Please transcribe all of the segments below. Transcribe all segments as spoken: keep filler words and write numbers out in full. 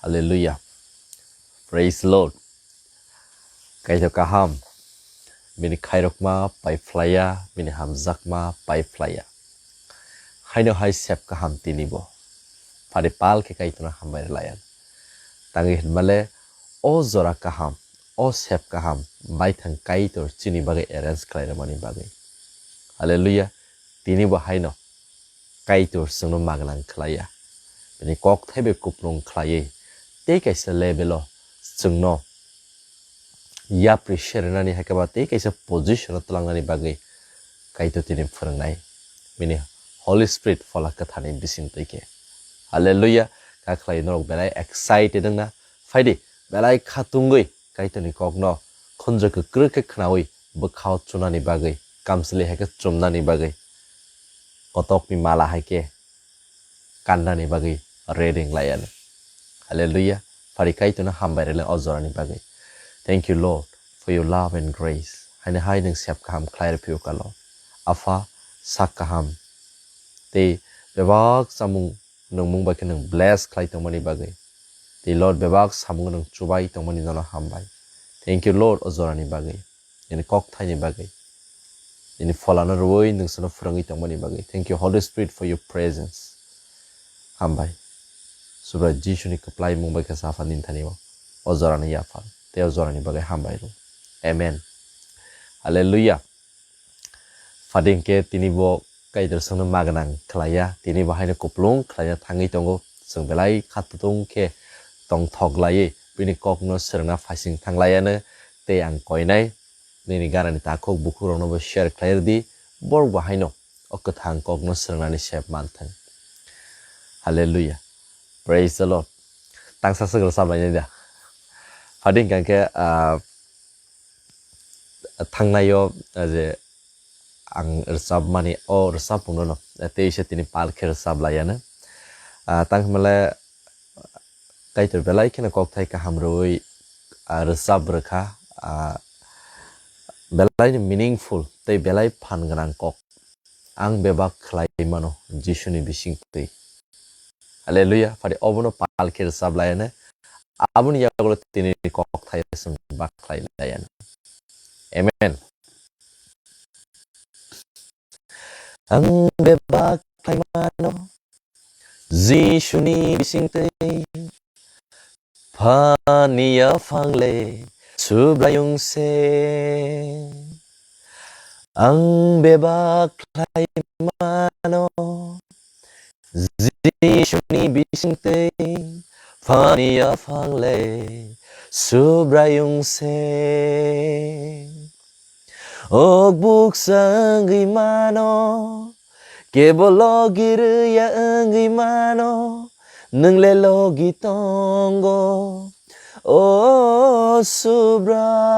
Hallelujah. Praise Lord. Kaitor kaham. Bini khairokma pai phlaiya, bini hamjakma pai phlaiya. Haino hai sep kaham tinibo. Phari pal khe Kaitorno hambai rwlaiya. Tangwi hinmale o jora kaham, o sep kaham, baithang Kaitor chini bagwi arrange khlai rwmani bagwi. Hallelujah. Tinibo haino Kaitor chwngno magwnang khlaiya. Bini kokthai bai kuplung khlaiwi tei kaisa level o chwngno yapri serinani hai khe ba tei kaisa position o twlangnani bagwi Kaitor tini phwrwngnai. Bini Holy Spirit Phola Kwtharni bisingtwi khe. Hallelujah. Kha khlai norok belai excited wngna phaidi, belai khatungwi Kaitorni kokno khunju kwkrwi khe khnaui bwkhao chunani bagwi, kamchwlwi hai khe chumnani bagwi, kotokni mala hai khe kannani bagwi ready wng lai ano. Hallelujah. Phari Kaitorno hambai rwle o jorani bagwi. Thank you, Lord, for your love and grace. Haino hai nwng sep kaham khlai rw phiyok kalo. Apha, sak kaham tei bebak chamung nwng mung bai khe nwng bless khlai tongmani bagwi. Tei Lord, bebak samung nwng chubai tongmani nono hambai. Thank you, Lord, o jorani bagwi. Nini kokthaini bagwi. Nini pholano rwui nwng chwngno phwrwngwi tongmani bagwi. Thank you, Holy Spirit, for your presence. Hambai. Subrai Jisuni kwplai mung bai khe sa phan nini thani o. O jorani yaphar. Tei o jorani bagwi hambai rw. Amen. Hallelujah. Phading khe tini bo Kaitor chwngno magwnang khlaiya, tini bo haino kuplung khlaina thangwi tongo. Chwng belai kha tutung khe tongthok laiwi bini kokno swrwngna phaising thang laiano tei ang koinai nini ganani takhuk bukhukrokno bo share khlai rwdi, borok bo haino o kwthang kokno swrwngnani sep manthwng. Hallelujah. Praise the Lord. Tangsa swk rwchap lainai da. Phading kha khe, ah, thangnaio, ah, je ang rwchapmani, o rwchapmungno tei se tini pal khe rwchap laiano. Ah, tang hwnmale Kaitor belai kheno kokthai kaham rwui, ah, rwchap rwkha, ah, belaino meaningful tei belai phan gwnang kok. Ang bebak khlai mano Jisuni bisingtwi. Hallelujah. Phadi obono pal khe rwchap laiano. Aboni yagulo tini kokthai chwng bak khlai laiano. Amen. Ang bebak khlai mano Jisuni bisingtwi. Phani yaphangle Subraiyung se. Ang bebak khlai mano Jisuni bisingtwi. Phani yaphangle Subraiyung se. O buksa wngwi mano, kebo logi rwya wngwi mano, nwng le logi tongo, o Subrai.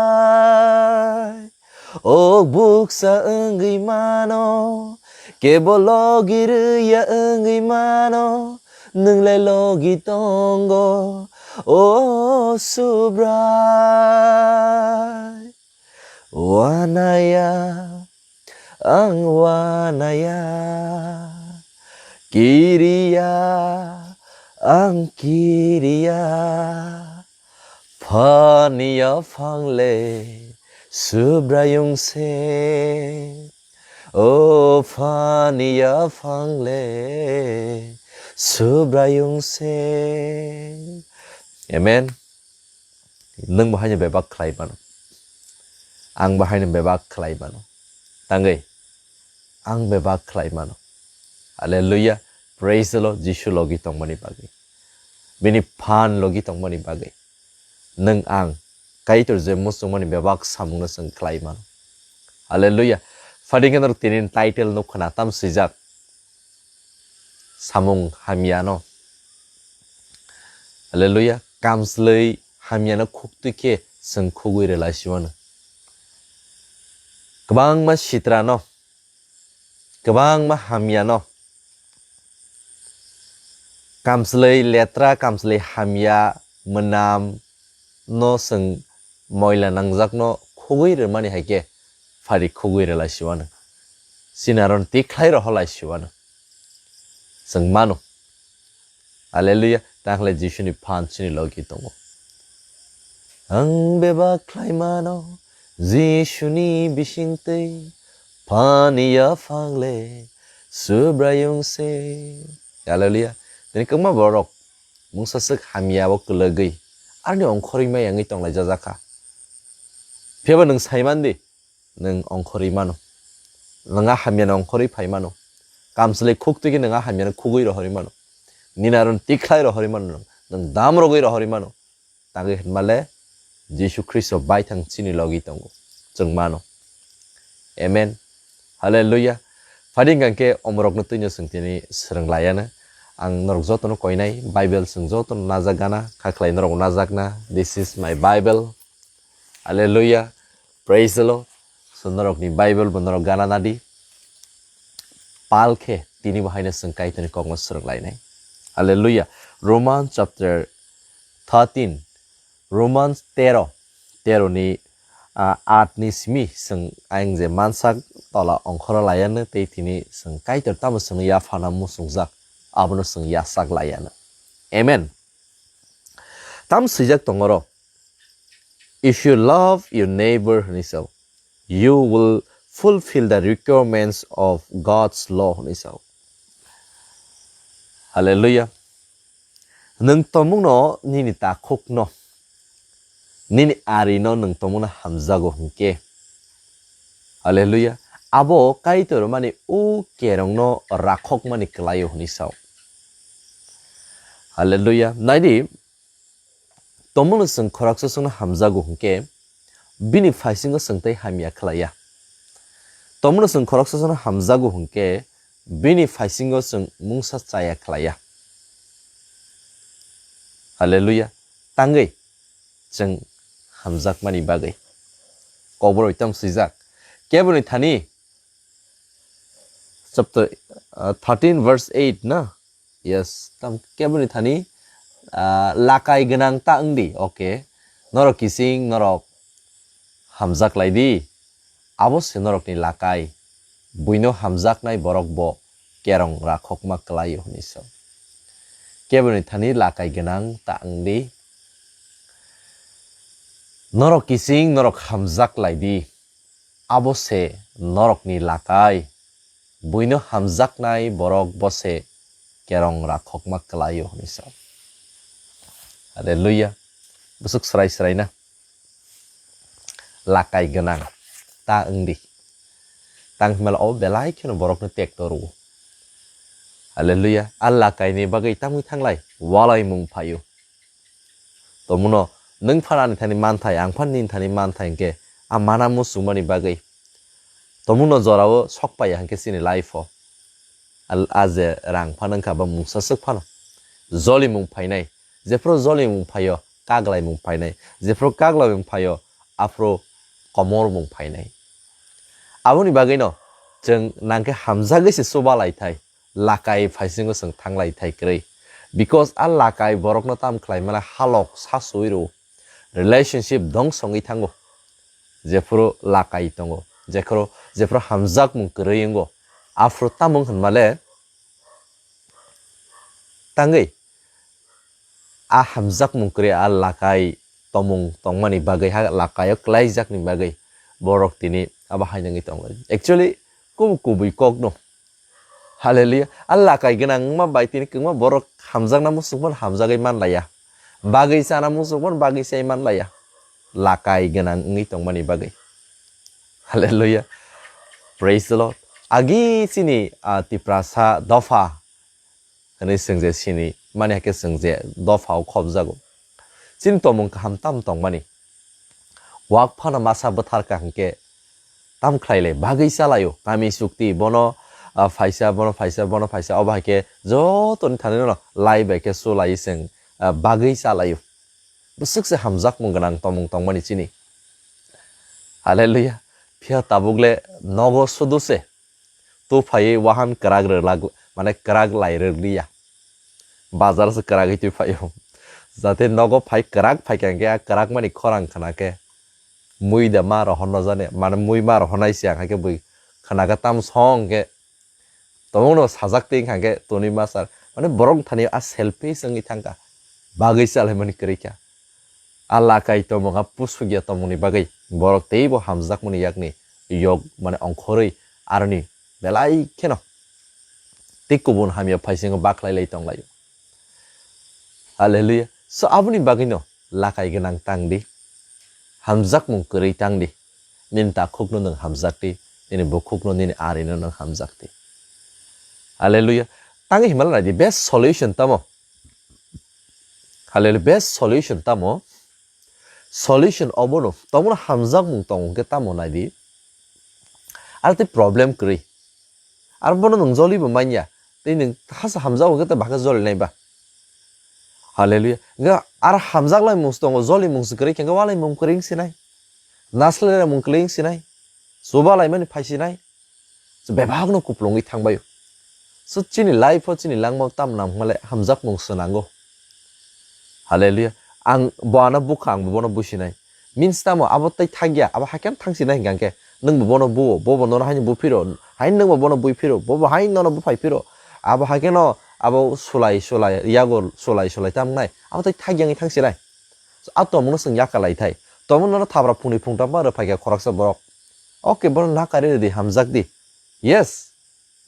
O buksa wngwi mano, kebo logi rwya wngwi mano, nwng le logi tongo, o Subrai. Wanaya, ang wanaya, kiriya, ang kiriya, phani yaphangle Subraiyung se. O phani yaphangle Subraiyung se. Amen. Nwng bo haino bebak khlai mano. Ang bo haino bebak khlai mano. Tangwi, ang bebak khlai mano. Hallelujah. Praise the Lord. Jisu logi tongmani bagwi. Bini phan logi tongmani bagwi. Nwng ang Kaitor je muchungmani bebak samungno chwng khlai mano. Hallelujah. Phading khe norok tini title nukha na, tam swijak. Samung hamyano. Hallelujah. Kamslwi hamyano khuktwi khe chwng khugwi rwlai siwano. Kwbangma sitrano, kwbangma hamyano, kamslwi letra, kamslwi hamya, mwnam no chwng moila nangjakno khugwi rwmani hai khe phari khugwi rwlai siwano. Chini aro tikhlai rohorlai siwano. Chwng mano. Hallelujah. Tang khlai Jisuni phan chini logi tongo. Ang bebak khlai mano Jisuni bisingtwi, phani yaphang le Subraiyung se. Hallelujah. Tini kwbangma borok mungsa swk hamya o kwlwgwi aroni ongkhorwi mai wngwi tonglaijak kha. Phiya ba nwng sai man di, nwng ongkhorwi mano. Nwng a hamyano ongkhorwi phai mano. Kamchwlwi khuk twi khe nwng a hamyano khugwi rohorwi mano. Nini aron tikhlai rohorwi mano nwng. Nwng dam rogwi rohorwi mano. Tangwi hwnmale Jisu Khristo baithang chini logi tongo. Chwng mano. Amen. Hallelujah. Phading kangkhe omorokno twino chwng tini swrwng laiano. Ang norok jotono koinai, Bible chwng jotono najak gana, kha khlai norok najakna. This is my Bible. Hallelujah. Praise the Lord. So norokni Bible bo norok gana nadi. Pal khe tini bo haino chwng Kaitorni kokno swrwng lainai. Hallelujah. Romans chapter thirteen, Romans tero, tero ni, ah, aat ni simi chwng ayang je mansak tola ongkhoro laiano tei tini chwng Kaitor tamo chwngno yaphana muchungjak, abono chwng yachak laiano. Amen. Tam swijak tongoro, "If you love your neighbor," hwnwi sao, "you will fulfill the requirements of God's law," hwnwi sao. Hallelujah. Nwng tongmungno nini takhukno, nini arino nwng tongmungno hamjago hwnkhe, hallelujah, abo Kaitor mani o kerongno rakhokmani kwlaio hwnwi sao. Hallelujah. Naidi, tongmungno chwng khoroksa chwngno hamjago hwnkhe, bini phaisingo chwng tei hamya khlaiya. Tongmungno chwng khoroksa chwngno hamjago hwnkhe, bini phaisingo chwng mungsa chaya khlaiya. Hallelujah. Tangwi chwng hamjakmani bagwi. Kokborok tam swijak. Keboni thani chapter, uh, thirteen verse eight na? Yes, tam keboni thani, ah, lakai gwnang ta wngdi, okay. Norok kising, norok hamjak lai di. Abo se norokni lakai. Buino hamjaknai borok bo kerong rakhokma kwlaio hwnwi sao. Keboni thani lakai gwnang ta wngdi. Norok kising, norok hamjak lai di. Abo se norokni lakai. Buino hamjaknai borok bo se kerong rakhokma kwlaio hwnwi sao. Hallelujah. Bwswk srai srai na. Lakai gwnang ta wngdi. Tang hwnmale o belai kheno borokno tekto rwo. Hallelujah. A lakaini bagwi tangwi thanglai walaimung phaio. Tomuno nwng phano ani thani manthai, ang phano nini thani manthai hwnkhe a mana muchungmani bagwi tomuno jorao sok paiya hwnkhe chini life-o. Al-, a je rang phano wngkha ba mungsa swk phano jolimung phainai. Jephru jolimung phaio, kaglaimung phainai. Jephru kaglaimung phaio, aphru komormung phainai. Aboni bagwino chwng nangkhe hamjagwi se chuba lai thai, lakai phaisingo chwng thanglai thai kwrwi. Because a lakai borokno tam khlai mano halok sa sui rwo. Relationship dongso wngwi thango. Jephru lakai tongo, jephru, jephru hamjakmung kwrwi wngo, aphru tamung hwnmale tangwi a hamjakmung kwrwi a lakai tomung tongmani bagwi ha lakaio klaijakni bagwi borok tini abo hai nangwi tongo. Actually, kubui kubui kokno. Hallelujah. A lakai gwnang wngma bai tini kwbangma borok hamjakna muchungmano hamjagwi manlaiya. Bagwi chana muchungmano bagwi chai manlaiya. Lakai gwnang wngwi tongmani bagwi. Hallelujah. Praise the Lord. Agi chini, ah, Tiprasa dopha hwnwi chwng je sini mani hai khe chwng je dopha o khobjago. Chini tomung kaham tam tongmani. Wak phano masa bwthar kaham khe tam khlai le bagwi cha laio. Kami chukti bono, ah, phaisa, bono phaisa, bono phaisa. Obo hai khe jotoni thani no lai bai khe chu lai chwng, ah, bagwi cha laio. Bwswk se hamjakmung gwnang tomung tongmani chini. Hallelujah. Phiya tabuk le nogo sudu se. Tu phaiwi wahan kwrak rwlak, mane kwrak lai rwliya. Bazar se kwrak twi phaio. Jate nogo phai kwrak phaikha hwnkhe a kwrak mani khorang khna khe mui da ma rohorno jani, mane mui ma rohornai se ang hai khe bui khna khe tam song khe tongmungno sajak twi wngkha hwnkhe toni ma sar. Mane borok thani a selfish wngwi thangkha. bagwi chalaimani kwrwi kha. A lakai tomung, a pusukya tomungni bagwi borok teibo hamjakmani yakni yok, mane, ongkhorwi aroni belai kheno tei kubun hamya phaisingo bakhlai lai tonglaio. Hallelujah. So, aboni bagwino lakai gwnang tang di, hamjakmung kwrwi tang di, nini takhukno nwng hamjak di, nini bukhukno, nini arino nwng hamjak di. Hallelujah. Tangwi himala nai di, best solution tamo? Hallelujah. Best solution tamo? Solution obono, tomono hamjakmung tongo hwnkhe tamo nai di? Ar tei problem kwrwi. Ar bono nwng jolibo manya. Tei nwng hasa hamjago hwnkhe tei bakhe joli nai ba. Hallelujah. Hwnkhe ar hamjak lai mungsi tongo, joli mungsi kwrwi khe hwnkhe walai mung kwrwi wngsi nai. Naslai lai mung kwrwi wngsi nai. Chuba laimani phaisi nai. So bebakno kuplungwi thangbaio. So chini life o, chini langmao tam nang hwnmale hamjakmung swnango. Hallelujah. Ang bo ano bukha, ang bo bono businai. Means tamo, abo tei thakya, abo haikhe thangsinai hwnkhe. Nwng bo bono buo, bo bo nono haino buphiro, haino nwng bo bono buiphiro, bo bo haino nono buphaiphiro. Abo haikheno abo sulai sulai, yago sulai sulai tamnai. Abo tei thakya wngwi thangsinai. So a tomungno chwng yakalai thai. Tomung nono thabra phungni phungtam ba rwphaikha khoroksa borok. Okay, bono nakarwi rwdi, hamjak di. Yes.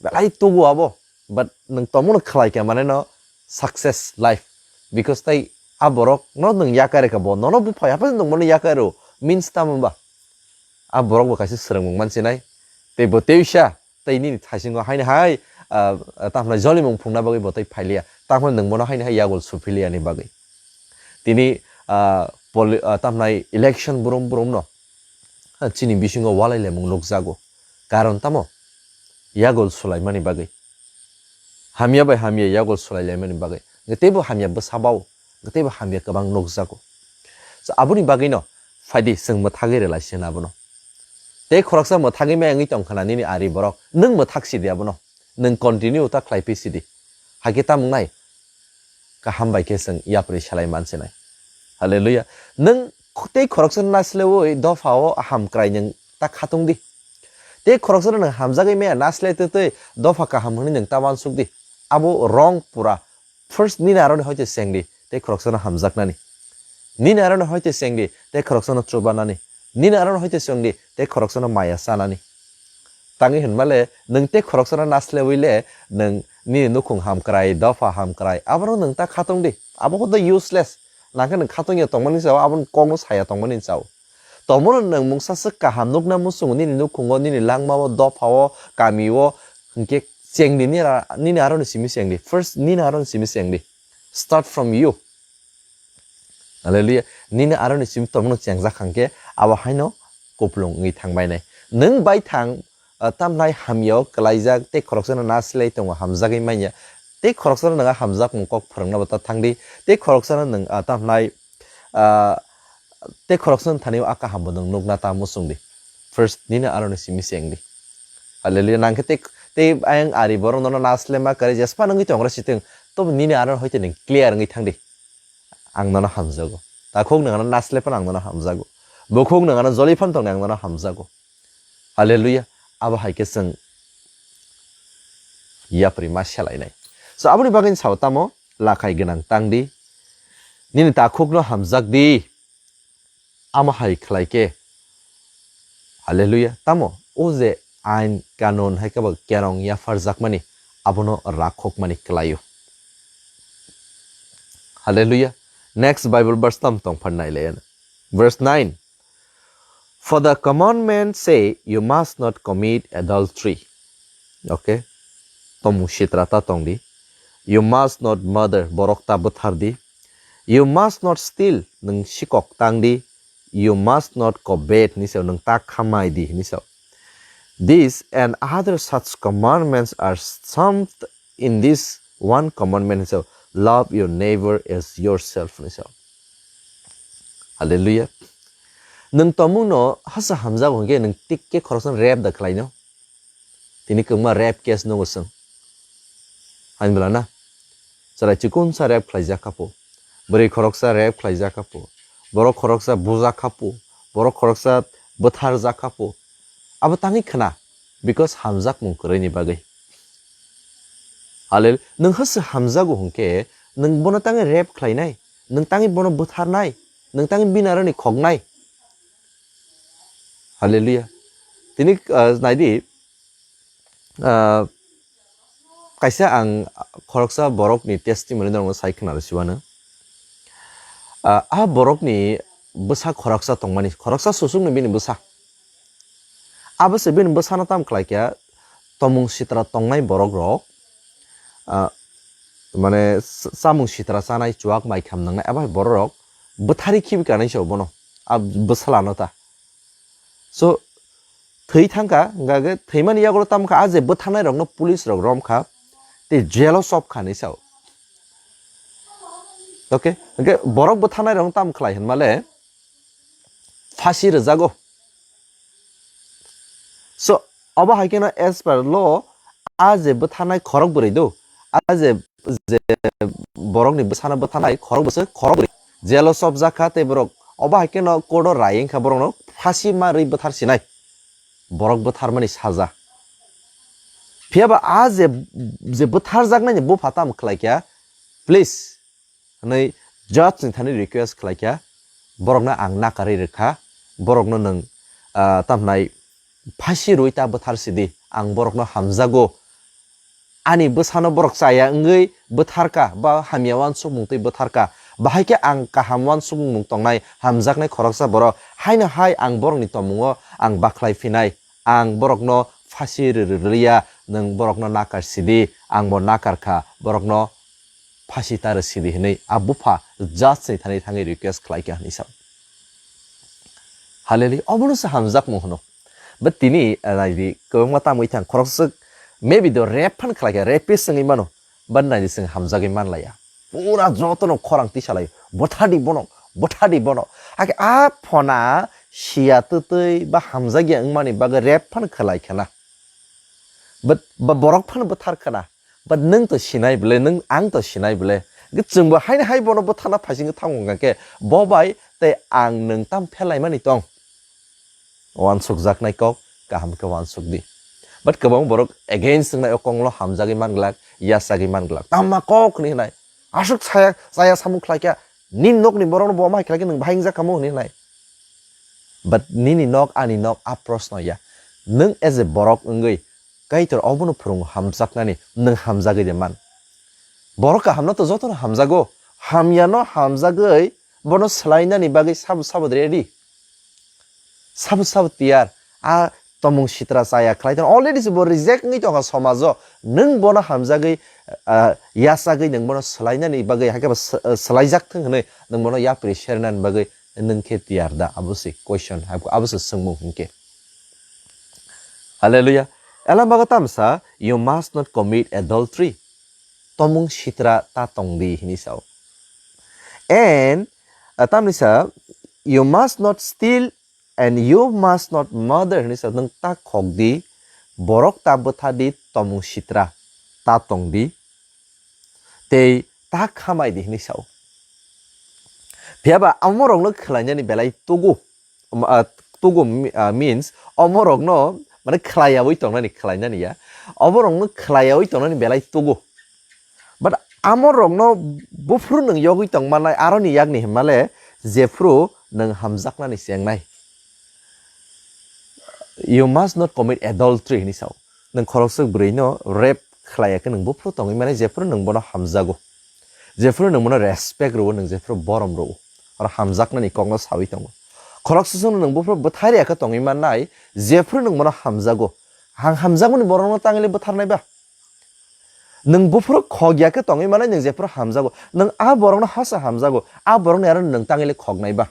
Belai tugo abo, but nwng tomungno khlai kha mane no success life, because tei a borok no nwng yakarwi kha, bo nono buphai haphai nwng bono yakarwi rw, means tamo ba? A borok bo kaisa swrwngmung mansinai, tei bo teisa tei nini thaisingo haino hai, ah, tamhnai jolimung phungna bagwi bo tei phailiya, tamhnai nwng bono haino hai yagul suphiliya ni bagwi. Tini, ah, poli-, ah, tamhnai election brum brum no, ah, chini bisingo walai lemung nukjago. Karon tamo? Yagul sulaimani bagwi. Hamya bai hamya yagul sulai laimani bagwi. Hwnkhe teibo hamya bwsa bao. Hwnkhe teibo hamya kwbang nukjago. So, aboni bagwino phaidi chwng mwthagwi rwlai sina abono. Tei khoroksa mwthagwi maya wngwi tong khna nini ari borok. Nwng mwthak sidi abono. Nwng continue ta khlai phi sidi. Hakhe tamo wngnai? Kaham bai khe chwng yapri salai mansinai. Hallelujah. Nwng tei khoroksa naslewi dopha o hamkrai nwng ta khatung di. Tei khoroksa nwng hamjagwi maya nasle twi twi dopha kaham hwnwi nwng ta uansuk di. Abo wrong pura. First nini aroni hoite cheng di, tei khoroksano hamjaknani. Nini aroni hoite cheng di, tei khoroksano chubanani. Nini aroni hoite cheng di, tei khoroksano maya chanani. Tangwi hwnmale, nwng tei khoroksano naslewi le, nwng nini nukhung hamkrai, dopha hamkrai, abono nwng ta khatung di. Abo hodo useless. Nangkhe nwng khatung ya tongmani chao, aboni kokno saya tongmani chao. Tomono nwng mungsa swk kaham nukna muchungo nini nukhungo, nini langmao, dophao, kamio, hinkhe chengdi nini ara-, nini aroni simi chengdi. First nini aroni simi chengdi. Start from you. Hallelujah. Nini aroni simi tomono chengjak hangkhe abo haino kupulung wngwi thangbainai. Nwng bai thang, ah, tamnai hamyao kwlaijak tei khoroksano nasilai tongo hamjagwi manya. Tei khoroksano nwng a hamjakmung kok phwrwngna bo ta thangdi. Tei khoroksano nwng, ah, tamnai, ah, tei khoroksano thani o a kaham bo nwng nukna ta muchungdi. First nini aroni simi chengdi. Hallelujah. Nangkhe tei, tei ayang ari borok nono nasilai ma kari jespa nungwi tongre sitwng. Tobo nini aro hoite nwng clear wngwi thangdi. Ang nono hamjago. Takhuk nwng ano nasilai phano ang nono hamjago. Bukhuk nwng ano joli phano tongdi ang nono hamjago. Hallelujah. Abo hai khe chwng yapri ma selainai. So, aboni bagwi sao tamo lakhai gwnang tang di. Nini takhukno hamjak di. Amo hai khlai khe. Hallelujah. Tamo o je ain kanun hai khe bo kerong yapharjakmani abono rakhokmani kwlaio. Hallelujah. Next Bible verse tam tong phan nai le. Verse nine. For the commandments say, "You must not commit adultery." Okay? Tomung sitra ta tong di. "You must not murder," borok ta bwthar di. "You must not steal," nwng sikok tang di. "You must not covet," hinwi sao, nwng ta khamai di hinwi sao. "These and other such commandments are summed in this one commandment," hinwi sao, "Love your neighbor as yourself," hinwi sao. Hallelujah. Nwng tomungno hasa hamjago hwnkhe nwng tik khe khoroksa rape da khlaino? Tini kwbangma rape case nungo chwng. Hain bwla na? Chwrai chikonsa rape khlaijak kha pho. Bwrwi khoroksa rape khlaijak kha pho. Borok khoroksa bujak kha pho. Borok khoroksa bwtharjak kha pho. Abo tangwi khna, because hamjakmung kwrwini bagwi. Halel, nwng hwswk hamjago hwnkhe, nwng bono tangwi rape khlainai? Nwng tangwi bono bwtharnai, nwng tangwi bini aroni khoknai. Hallelujah. Tini, ah, naidi, ah, kaisa ang khoroksa borokni testimony norokno sai khwnaro siwano. Ah, a borokni bwsa khoroksa tongmani, khoroksa susukni bini bwsa. Abo se bini bwsano tam khlai kha, tomung sitra tongnai borok rok, ah, mane s-, chamung sitra chanai, chuak mai kham nangnai, abo hai borok rok bwthari khibi kanai se bono, a bwsala no ta. So, thwi thangkha, hingkha khe thwimani yagulo tamo kha, a je bwtharnai rokno police rok rom kha, tei jail o chop kha hinwi sao. Okay, hingkhe borok bwtharnai rokno tamo khlai hinmale, phasi rwjago. So, obo hai kheno as per law, a je bwtharnai khorok bwrwi do, a je, je borokni bwsano bwtharnai khorok bwswk khorok bwrwi jail o chopjak kha, tei borok obo hai kheno court o rai wngkha, borokno phasi ma rwi bwthar sinai, borok bwtharmani saja. Phiya ba a je, je bwtharjaknaini bupha tamo khlai kha, please, hwnwi judge ni thani request khlai kha, borokno ang nakarwi rwkha, borokno nwng, ah, tamhnai phasi rwi ta bwthar sidi, ang borokno hamjago. Ani bwsano borok chaya wngwi bwtharka ba hamya uansukmung twi bwtharka, bahai khe ang kaham uansukmung tongnai, hamjaknai khoroksa borok, haino hai ang borokni tomungo ang bakhlai phinai, ang borokno phasi rwrwliya, nwng borokno nakar sidi, ang bo nakar kha, borokno phasi ta rw sidi hinwi a bupha judge ni thani thangwi request khlai kha hinwi sa. Hallelujah. Obono se hamjakmung hwno. But tini, eh, naidi, kwbangma tamwi thang, khoroksa maybe do rape phan khlai kha, rapist wngwi mano, but naidi chwng hamjagwi manlaiya. Pura jotono khorang tisalai, bwthadi bono, bwthadi bono. Hakhe a phona siya twtwi ba hamjakya wngmani bagwi rape phan khlai khana. But, ba borok phano bwthar khana. But nwng to sinai bwle, nwng ang to sinai bwle. Hwnkhe chwngbo haino hai bono bwtharna phaisingwi thango hwnkha khe, bo bai tei ang nwng tam phelaimani tong? Uansukjaknai kok kaham khe uansuk di. But kwbang borok against wngnai o kokno hamjagwi man glak, yachagwi man glak. Tamma kok hwnwi hwnai. Aswk saya, chaya samung khlai kha, nini nokni borokno bo ma hai khlai khe nwng bahai wngjak kha mo hwnwi hwnai. But nini nok, ani nok, a proshno ya. Nwng as a borok wngwi Kaitor obono phwrwngo hamjaknani, nwng hamjagwi de man. Borok kahamno to jotono hamjago, hamyano hamjagwi bono swlainani bagwi sabo sabo ready. Sabo sabo tiyar, a tomung sitra chaya khlai tong, already se bo reject wngwi tongkha somajo, nwng bono hamjagwi, ah, yachagwi nwng bono swlainani bagwi, hakhe bo sw-, swlaijak thung hwnwi nwng bono yapri sernani bagwi nwng khe tiyar da? Abo se question, abo se swngmung hinkhe. Hallelujah. Ela bago tamsa, "You must not commit adultery." Tomung sitra ta tong di hini sao. And, ah, tamni sa, "You must not steal and you must not murder," hini sa, nwng ta khok di, borok ta bwtha di, tomung sitra ta tong di, tei ta khamai di hini sao. Phiya ba amorokno khwlainani belai tugu, um, ah, tugu mi-, ah, means omorokno mane khwlaiyawi tongnani, khwlainani ya, omorokno khwlaiyawi tongnani belai tugu. But amorokno buphuru nwng yogwi tongmanai, aroni yakni hwnmale jephuru nwng hamjaknani chengnai. "You must not commit adultery," hini sao. Nwng khoroksa bwrwino rape khlaiya khe nwng buphuru tongwi mane jephuru nwng bono hamjago. Jephuru nwng bono respect rwo, nwng jephuru borom rwo. Oro hamjaknani kokno sawi tongo. Khoroksa chwngno nwng buphuru bwthai rwya khe tongwi mannai, jephuru nwng bono hamjago. Ang hamjakmani borokno tangwi le bwtharnai ba? Nwng buphuru khok ya khe tongwi mannai, nwng jephuru hamjago. Nwng a borokno hasa hamjago, a borokni aro nwng tangwi le khoknai ba?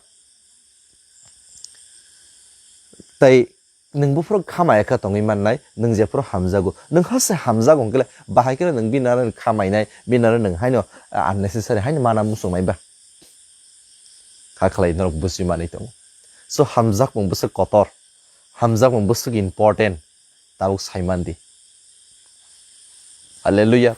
Tei nwng buphuru khamaya khe tongwi mannai, nwng jephuru hamjago. Nwng hase hamjago hwnkhe le, bahai kheno nwng bini aro khamainai, bini aro nwng haino, ah, unnecessary haino mana muchungnai ba? Kha khlai norok buji manwi tongo. So, hamjakmung bwswk kotor, hamjakmung bwswk important, tabuk sai man di. Hallelujah.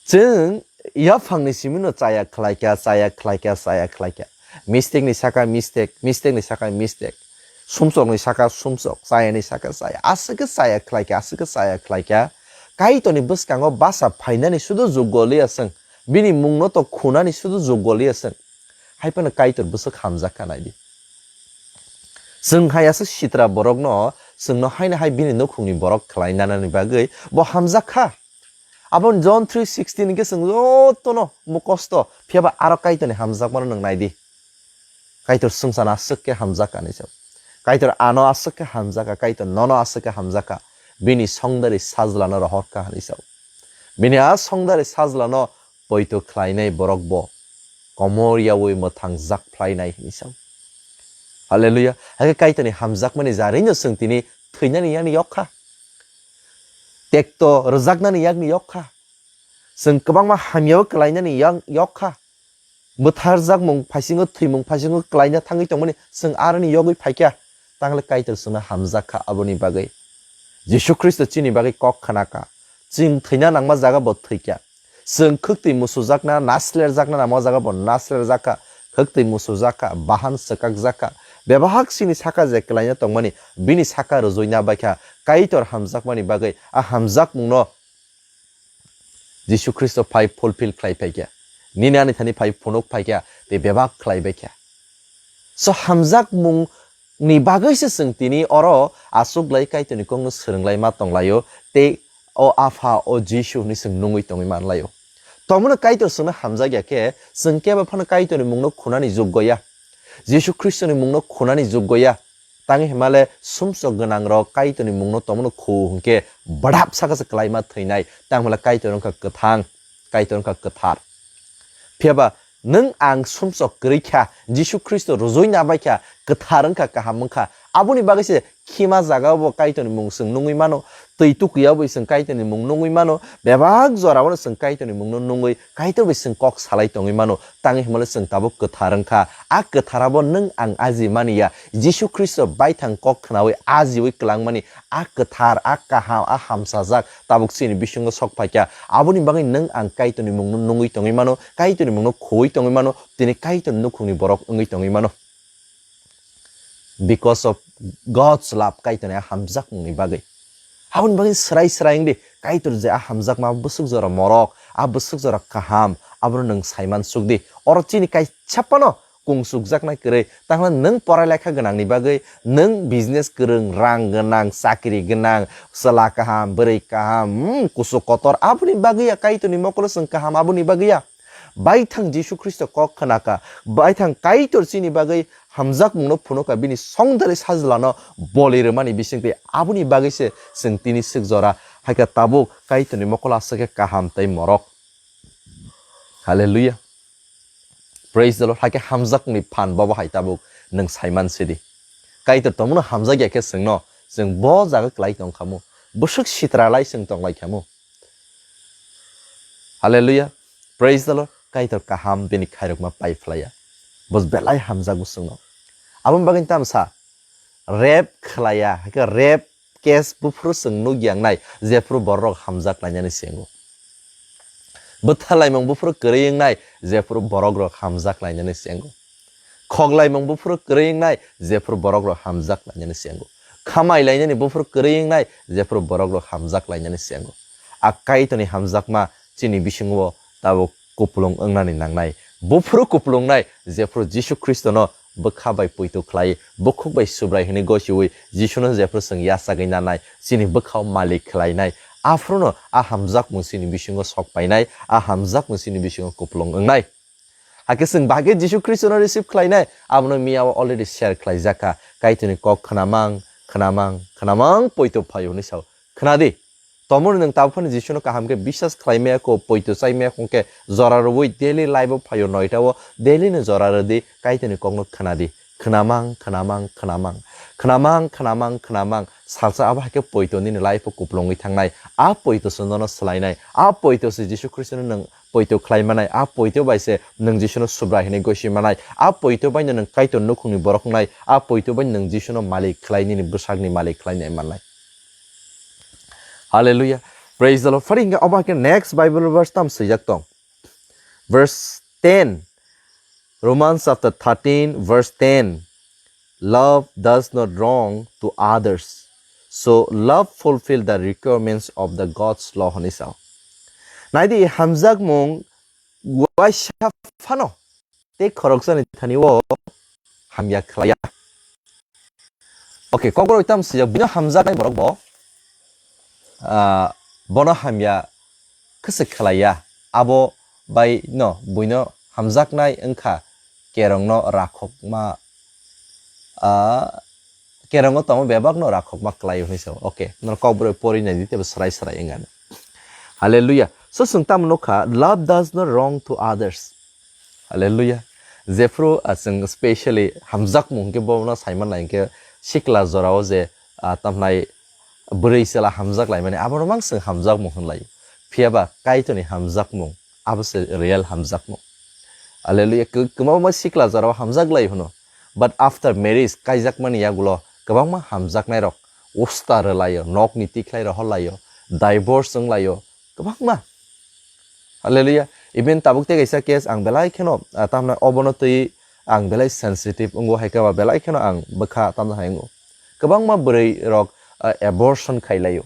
Chwng yaphangni simino chaya khlaikha, chaya khlaikha, chaya khlaikha. Mistake ni saka mistake, mistake ni saka mistake. Sumsok ni saka sumsok, chaya ni saka chaya. Aswk khe chaya khlaikha, aswk khe chaya khlaikha. Kaitorni bwskango basa phainani sudu jugoliya chwng. Bini mungno to khunani sudu jogoliya chwng. Hai phano Kaitor bwswk hamjak kha naidi. Chwng hai aswk sitra borokno chwngno haino hai bini nukhungni borok khlai nanani bagwi bo hamjak kha. Aboni John three sixteen hwnkhe chwng jotono mukosto, phiyaba aro Kaitorni hamjakmano nwng naidi. Kaitor swngcharno aswk khe hamjak kha hinwi sao. Kaitor ano aswk khe hamjak kha, Kaitor nono aswk khe hamjak kha. Bini songdari sajlano rohor kha hinwi sao. Bini a songdari sajlano poito khlainai borok bo komor yaui mwthang jak phlainai hinwi sao. Hallelujah. Hakhe Kaitorni hamjakmani jarino chwng tini thwinani yakni yok kha. Tekto rwjaknani yakni yok kha. Chwng kwbangma hamyao kwlainani yak-, yok kha. Bwtharjakmung phaisingo, thwimung phaisingo kwlaina thangwi tongmani chwng aroni yogwi phaikha. Tangle Kaitor chwngno hamjak kha aboni bagwi. Jisu Khristo chini bagwi kok khna kha. Chwng thwina nangma jaga bo thwikha. Chwng khwktwi musujakna, naslerjakna nangma jaga bo naslerjak kha. Khwktwi musujak kha, bahan swkakjak kha. Bebak chini saka je kwlaina tongmani, bini saka rwjwina bai kha. Kaitor hamjakmani bagwi a hamjakmungno Jisu Khristo phai fulfill khlai phaikha. Nini ani thani phai phunuk phaikha, tei bebak khlai baikha. So hamjakmung ni bagwi se chwng tini oro aswk lai Kaitorni kokno swrwng lai ma tong laio, tei o Apha, o Jisu hwnwi chwng nungwi tongwi man laio. Tomono Kaitor chwngno hamjak ya khe, chwng kebo phano Kaitorni mungno khunani joggo ya. Jisu Khristoni mungno khunani joggo ya. Tangwi hwnmale sumsok gwnangrok Kaitorni mungno tomono khu hwnkhe bwdap saka se kwlaima thwinai. Tang hwnmale Kaitor wngkha kwthang, Kaitor wngkha kwthar. Phiyaba nwng ang sumsok kwrwi kha, Jisu Khristo rwjwi nabai kha, kwthar wngkha, kaham wngkha. Aboni bagwi se khima jaga bo Kaitorni mung chwng nungwi mano, twi tukuya bo chwng Kaitorni mung nungwi mano, bebak jora bono chwng Kaitorni mungno nungwi Kaitor bai chwng kok salai tongwi mano. Tangwi hwnmale chwng tabuk kwthar wngkha. A kwthar abo nwng ang aji mani ya. Jisu Khristo baithang kok khnaui ajiui kwlangmani a kwthar, a kaham, a hamsajak tabuk chini bisingo sok phaikha. Aboni bagwi nwng ang Kaitorni mungno nungwi tongwi mano, Kaitorni mungno khuui tongwi mano, tini Kaitorni nukhungni borok wngwi tongwi mano. Because of God's love, Kaitorni a hamjakmungni bagwi. Aboni bagwi swrai swrai wngdi, Kaitor je a hamjakma bwswk jora morok, a bwswk jora kaham, abono nwng saiman sukdi. Oro chini kaisa phano kung sukjaknai kwrwi. Tangla nwng porai lekha gwnangni bagwi, nwng business kwrwng, rang gwnang, chakri gwnang, chwla kaham, bwrwi kaham, hmm, kusu kotor, aboni bagwi ya Kaitorni mokolo chwng kaham, aboni bagwi ya. Baithang Jisu Khristo kok khna kha, baithang Kaitor chini bagwi hamjakmungno phunukha, bini songdari sajlano boli rwmani bisingtwi, aboni bagwi se chwng tini swk jora hai khe tabuk Kaitorni mokolo aswk khe kaham tei morok. Hallelujah. Praise the Lord. Hakhe hamjakmungni phan bobo hai tabuk nwng saiman sidi. Kaitor tomono hamjak ya khe chwngno, chwng bo jaga kwlai tong khamu. Bwswk sitra lai chwng tong lai khamu. Hallelujah. Praise the Lord. Kaitor kaham bini khairokma pai phlaiya. Bo belai hamjago chwngno. Aboni bagwi tamsa rape khlaiya, hakhe rape case buphuru chwng nukya wngnai, jephuru borok hamjak lainani se wngo. Bwtha laimung buphuru kwrwi wngnai, jephuru borok rok hamjak lainani se wngo. Khok laimung buphuru kwrwi wngnai, jephuru borok rok hamjak lainani se wngo. Khamai lainani buphuru kwrwi wngnai, jephuru borok rok hamjak lainani se wngo. A Kaitorni hamjakma chini bisingo tabuk kupulung wngnani nangnai. Buphuru kupulungnai, jephuru Jisu Khristono bwkha bai poito khlai, bukhuk bai Subrai hwnwi gosiui Jisuno jephuru chwng yachagwi nanai, chini bwkhao malik khlainai, aphuruno a hamjakmung chini bisingo sok painai, a hamjakmung chini bisingo kupulung wngnai. Hakhe chwng bahai khe Jisu Khristono receive khlainai, abono miyao already share khlaijak kha. Kaitorni kok khnamang, khnamang, khnamang poito phaio hwnwi sao. Khnadi. Tomorni nwng tabuk phano Jisuno kaham khe biswas khlai maya kho, poito chai maya kho khe jora rwui daily life-o phaio noita-o daily no jora rwdi, Kaitorni kokno khnadi. Khnamang, khnamang, khnamang. Khnamang, khnamang, khnamang. Salsa abo hai khe poito nini life-o kupulungwi thangnai. A poito se nono swlainai. A poito se Jisu Khristono nwng poito khlai manai. A poito bai se nwng Jisuno Subrai hwnwi gosi manai. A poito bai no nwng Kaitor nukhungni borok wngnai. A poito bai nwng Jisuno malik khlai, nini bwsakni malik khlai nai manai. Hallelujah. Praise the Lord. Phari hingke obo hai khe next Bible verse tam swijak tong. Verse ten. Romans chapter thirteen, verse ten. Love does not wrong to others. So love fulfill the requirements of the God's law hwnwi sao. Naidi hamjakmung uaisa phano tei khoroksani thani o hamya khlaiya. Okay, kokborok tam sijak bino hamjaknai borok bo, ah, bono hamya khwswk khlaiya, abo bai no buino hamjaknai wngkha kerongno rakhokma, ah, kerongo tongma bebakno rakhokma khlaio hinwi sao. Okay, norok kokborok pori naidi tebo srai srai wngani. Hallelujah. So chwng tamo nukha, love does not wrong to others. Hallelujah. Jephru, ah, chwng specially hamjakmung hwnkhe bono saiman nai hwnkhe sikla jorao je, ah, tamhnai bwrwi chwla hamjak laimani abono mang chwng hamjakmung hwnlai. Phiyaba Kaitorni hamjakmung abo se real hamjakmung. Hallelujah. Kw-, kwbangma sikla jorao hamjak lai hwno. But after marriage kaijakmani yagulo kwbangma hamjaknairok usta rwlaio, nokni tikhlai rohorlaio, divorce wnglaio, kwbangma. Hallelujah. Even tabuk tei kaisa case ang belai kheno, ah, tamna obono twi ang belai sensitive wngo, hai khe ba belai kheno ang bwkha tamna hai wngo. Kwbangma bwrwi rok, ah, abortion khailaio.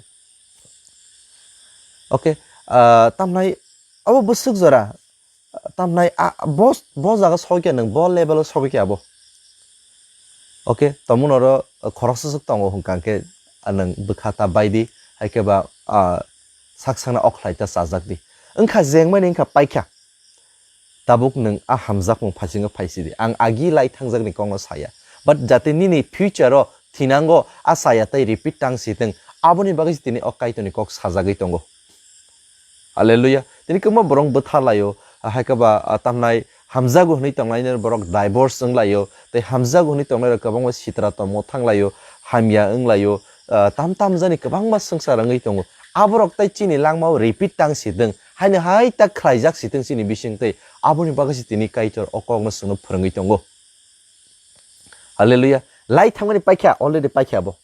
Okay, ah, tamnai abo bwswk jora, ah, tamnai a, bo, bo jaga sokya nwng, bo level o sokya abo. Okay, tomung oro khoroksa swk tongo hwnkha khe, ah, nwng bwkha ta bai di, hai khe ba, ah, sak sakna okhlai ta chajak di. Wngkha jengmani wngkha paikha. Tabuk nwng a hamjakmung phaisingwk phaisi di. Ang agi lai thangjakni kokno saya. But jate nini future o thinango a saya tei repeat tang si thwng, aboni bagwi se tini o Kaitorni kok sajagwi tongo. Hallelujah. Tini kwbangma borok bwtha laio, hai khe ba, ah, tamnai hamjago hwnwi tonglainai borok divorce wng laio, tei hamjago hwnwi tongnai rok kwbangma sitra tongmo thang laio, hamya wng laio, ah, tam tam jani kwbangma swngchar wngwi tongo. Aborok tei chini langmao repeat tang si thwng, haino hai ta khlaijak si thwng chini bising tei, aboni bagwi se tini Kaitor o kokno chwngno phwrwngwi tongo. Hallelujah. Lai thangmani paikha, already paikha abo.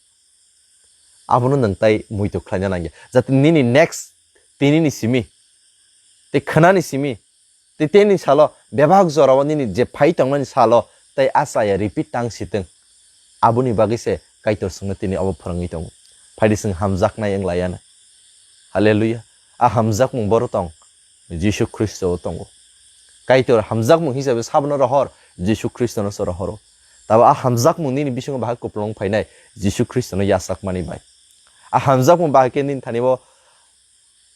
Abono nwng tai muitu khlaina nangya. Jate nini next, tinini simi, tei khwnani simi, tei teni salo, bebak jorao nini je phai tongnani salo, tei a chaya repeat tang si thwng. Aboni bagwi se Kaitor chwngno tini obo phwrwngwi tongo. Phaidi chwng hamjaknai wng laiya na. Hallelujah. A hamjakmung boro tong. Jisu Khristo o tongo. Kaitor hamjakmung hisabe sabono rohor, Jisu Khristono se rohoro. Tabo a hamjakmung nini bisingo bahai kupulung phainai, Jisu Khristono yachakmani bai. A hamjakmung bahai khe nini thani bo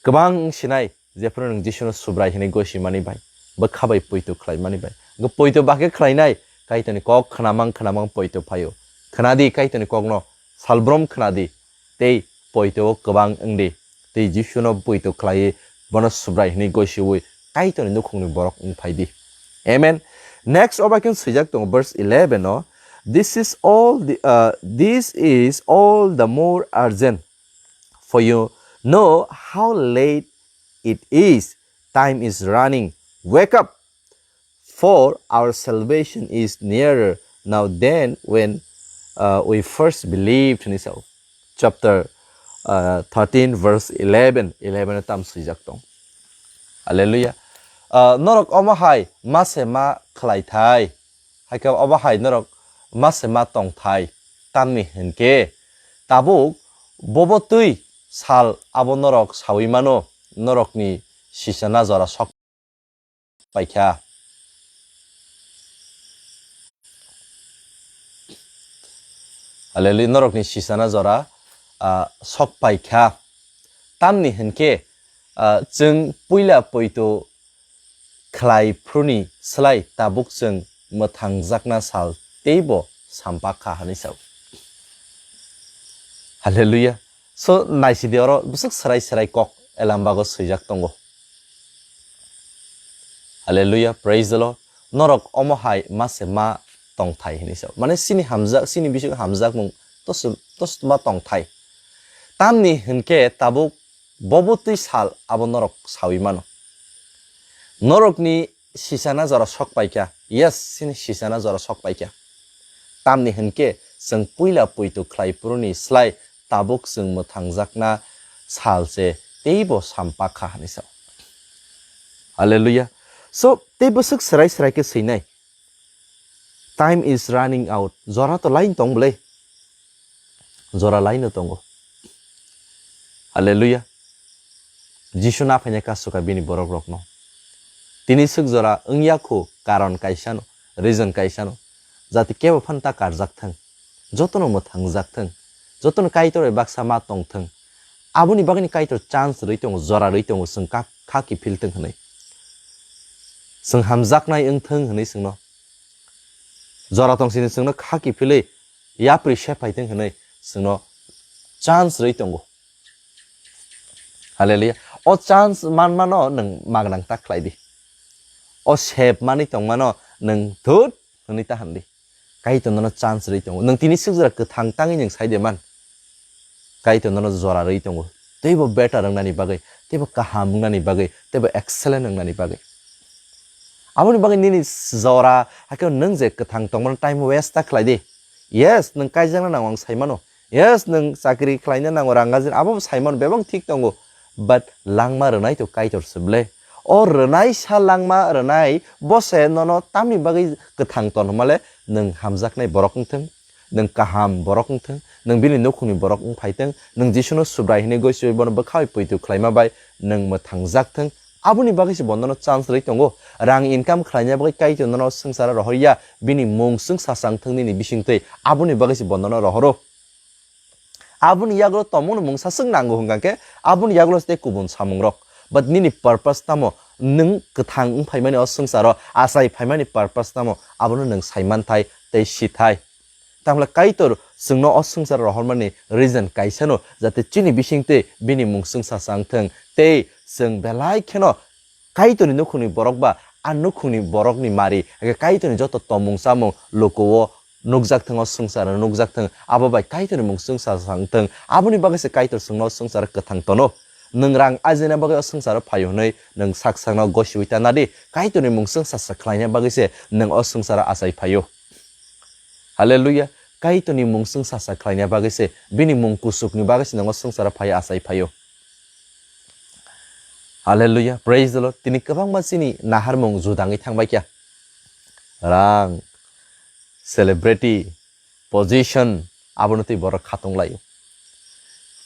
kwbang wng sinai, jephru nwng Jisuno Subrai hwnwi gosimani bai, bwkha bai poito khlaimani bai. Hwnkhe poito bahai khe khlainai, Kaitorni kok khnamang khnamang poito phaio. Khnadi Kaitorni kokno, salbrom khnadi, tei poito o kwbang wngdi. Tei Jisuno poito khlaiwi bono Subrai hwnwi goisiwi Kaitorni nukhungni borok wng phai di. Amen. Next obo khe swijak tongo verse eleven o, "This is all the, uh, this is all the more urgent for you know how late it is. Time is running. Wake up." For our salvation is nearer now than when, uh, we first believed, hinwi sao. Chapter, uh, thirteen, verse eleven, eleven o tam swijak tong. Hallelujah. Uh, norok omo hai ma se ma khlai thai, hai khe obo hai norok ma se ma tong thai, tamni hwn khe tabuk bobo twi sal abo norok saui mano, norokni sisana jora sok paikha. Hallelujah, norokni sisana jora, ah, sok paikha. Tamni hwn khe, ah, chwng puila poito khlai phruni slai tabuk chwng mwthangjakna sal teibo sampakha hwnwi sao. Hallelujah. So, naisidi oro bwswk swrai swrai kok Elambago swijak tongo. Hallelujah, praise the Lord. Norok omo hai ma se ma tongthai hinwi sao. Mane chini hamjak, chini bisingo hamjakmung tos, tos ma tongthai. Tamni hwn khe tabuk bobo twi sal abo norok saui mano. Norokni sisana jora sok paikha. Yes, chini sisana jora sok paikha. Tamni hwn khe chwng puila poito khlai phruni slai tabuk chwng mwthangjakna sal se teibo sampakha hwnwi sao. Hallelujah. So, tei bwswk swrai swrai khe swinai. Time is running out. Jora to lain tong bwle. Jora laino tongo. Hallelujah. Jisu na phaina kasu kha bini borok rokno. Tini swk jora wngya khu karon kaisano, reason kaisano, jate kebo phano ta karjak thang, jotono mwthangjak thang, jotono Kaitor bai baksa ma tong thang. Aboni bagwini Kaitor chance rwi tongo, jora rwi tongo, chwng kha, kha kiphil thang hwnwi. Chwng hamjaknai wng thang hwnwi chwngno. Jora tong sini chwngno kha kiphilwi yapri sephai thang hwnwi chwngno chance rwi tongo. Hallelujah. O chance manmano nwng magnang ta khlai di. O sep manwi tongmano nwng thut hwnwi ta hwn di. Kaitor nono chance rwi tongo. Nwng tini swk jora kwthang tangwi nwng sai de man. Kaitor nono jora rwi tongo. Teibo better wngnani bagwi, teibo kaham wngnani bagwi, teibo excellent wngnani bagwi. Aboni bagwi nini jora, hakhe nwng je kwthang tongmano time waste ta khlai di. Yes, nwng kaijakna nango, ang sai mano. Yes, nwng chakri khlaina nango, rang ajin, abo bo sai mano, bebak thik tongo. But langma rwnai to Kaitor se ble. O rwnai sa langma rwnai, bo se nono tamni bagwi kwthang ton hwnmale, nwng hamjaknai borok wng thung, nwng kaham borok wng thung, nwng bini nukhungni borok wng phai thung, nwng Jisuno Subrai hwnwi gosiwi bono bwkhawi poito khlaima bai nwng mwthangjak thung, aboni bagwi se bo nono chance rwi tongo. Rang income khlaina bagwi Kaitor nono swngcharo rohorya, bini mung chwng sachang thung nini bisingtwi, aboni bagwi se bo nono rohoro. Aboni yagulo tongmungni mungsa swk nango hwnkha khe, aboni yagulo se tei kubun samungrok. But nini purpose tamo? Nwng kwthang wng phaimani o swngcharo achai phaimani purpose tamo? Abono nwng saimanthai tei sithai. Tamle Kaitor chwngno o swngcharo rohormani reason kaisano, jate chini bisingtwi bini mung chwng sachang thung, tei chwng belai kheno Kaitorni nukhungni borok ba a nukhungni borokni mari, hakhe Kaitorni joto tongmung chamung lukuo nukjak thung, o swngcharo nukjak thung, abo bai Kaitorni mung chwng sachang thung, aboni bagwi se Kaitor chwngno o swngcharo kwthang tono. Nwng rang ajina bagwi o swngcharo phaio hwnwi nwng sak sakno gosiwi ta nadi, Kaitorni mung chwng sacha khlaina bagwi se nwng o swngcharo achai phaio. Hallelujah. Kaitorni mung chwng sacha khlaina bagwi se, bini mung kuchukni bagwi se nwng o swngcharo phaio, achai phaio. Hallelujah. Praise the Lord. Tini kwbangma chini naharmung judangwi thangbai kya. Rang, celebrity, position, abono twi borok khatung laio.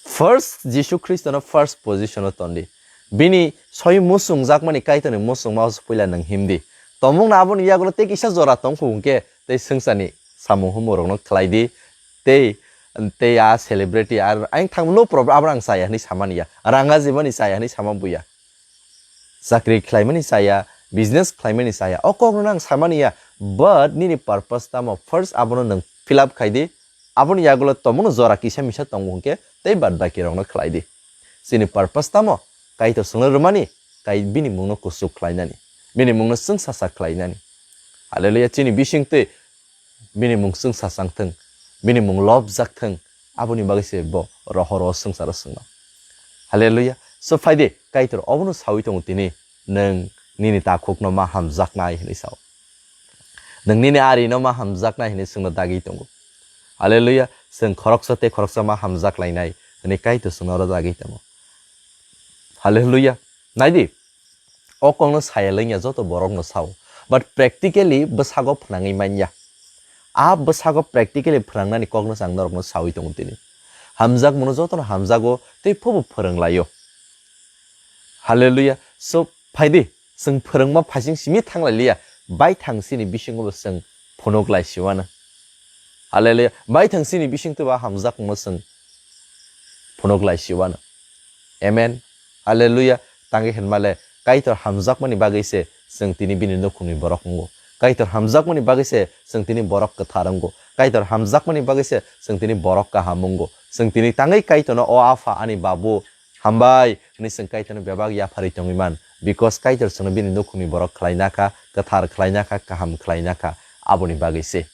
First, Jisu Khristono first position o tondi. Bini soi muchungjakmani Kaitorni muchungma o puila nwng himdi. Tongmungno aboni yagulo tei kisa jora tongkhu hwnkhe tei swngcharni samung humorokno khlai di. Tei, tei a celebrity, ar ang thang no problem, abo ang chaya hwnwi samani ya. Rang ajibani chaya hwnwi sama buya. Chakri khlaimani chaya, business khlaimani chaya. O kokno ang samani ya. But nini purpose tamo? First abono nwng fill up khai di. Aboni yagulo tongmungno jora kisa misa tongo hwnkhe tei bad baki rokno khlai di. Chini purpose tamo? Kaitor chwngno rwmani, kai bini mungno kuchuk khlainani, bini mungno chwng sacha khlainani. Hallelujah, chini bisingtwi bini mung chwng sachang thung, bini mung lobjak thung, aboni bagwi se bo rohoro swngcharo chwngno. Hallelujah. So phai di, Kaitor obono sawi tongo tini, nwng nini takhukno ma hamjaknai hwnwi sao. Nwng nini arino ma hamjaknai hwnwi chwngno dagwi tongo. Hallelujah. Chwng khoroksa tei khoroksa ma hamjak lainai hwnwi Kaitor chwngno oro dagwi tongo. Hallelujah. Nai di, o kokno saya lengya joto borokno sao. But practically bwsago phnangwi manya. A bwsago practically phnangnani kokno chwng norokno sawi tongo tini. Hamjakmano jotono hamjago tei phobo phwrwng laio. Hallelujah. So, phai di, chwng phwrwngma phaising simi thang lai liya, baithang chini bisingo bo chwng phunuk lai siwano. Hallelujah. Baithang chini bisingtwi ba hamjakmano chwng phunuk lai siwano. Amen. Hallelujah. Tangwi hwnmale, Kaitor hamjakmani bagwi se chwng tini bini nukhungni borok wngo. Kaitor hamjakmani bagwi se chwng tini borok kwthar wngo. Kaitor hamjakmani bagwi se chwng tini borok kaham wngo. Chwng tini tangwi Kaitorno, "O Apha, ani Babu, hambai," hwnwi chwng Kaitorno bebak yapharwi tongwi man. Because Kaitor chwngno bini nukhungni borok khlaina kha, kwthar khlaina kha, kaham khlaina kha. Aboni bagwi se.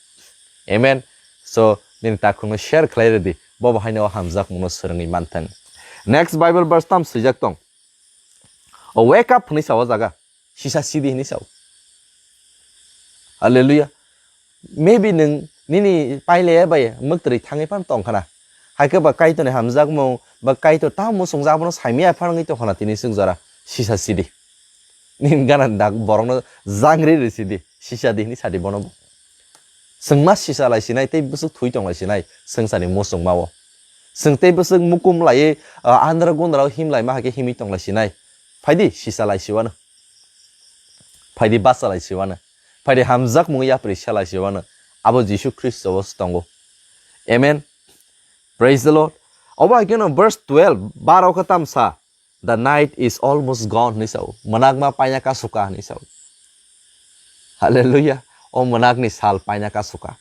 Amen. So, nini takhukno share khlai rwdi. Bo bo haino o hamjakmungno swrwngwi manthang. Next Bible verse tam swijak tong. O wake up hwnwi sa o jaga. Sisa sidi hwnwi sao. Hallelujah. Maybe nwng nini pailaya bai mwktwrwi thangwi phano tong khana. Hai khe ba Kaitorni hamjakmung, ba Kaitor tamo muchungjak, abono saimaya phano wngwi tong khana tini chwng jora. Sisa sidi. Nini gana dak borokno jangri rw sidi. Sisa di hwnwi sadi bono bo. Chwng ma sisa lai sinai tei bwswk thwi tong lai sinai swngcharni muchungma o. Chwng tei bwswk mukum laiwi, ah, andra gundra o him laima hai khe himwi tong lai sinai. Phai di, sisa lai siwano. Phaidi bachalai siwano. Phaidi hamjakmung yapri selai siwano. Abo Jisu Khristo o tongo. Amen. Praise the Lord. Obo hai kheno verse twelve, baro khe tamsa. "The night is almost gone," hinwi sao. Mwnakma paina kasuka hinwi sao. Hallelujah. O mwnakni sal paina kasuka.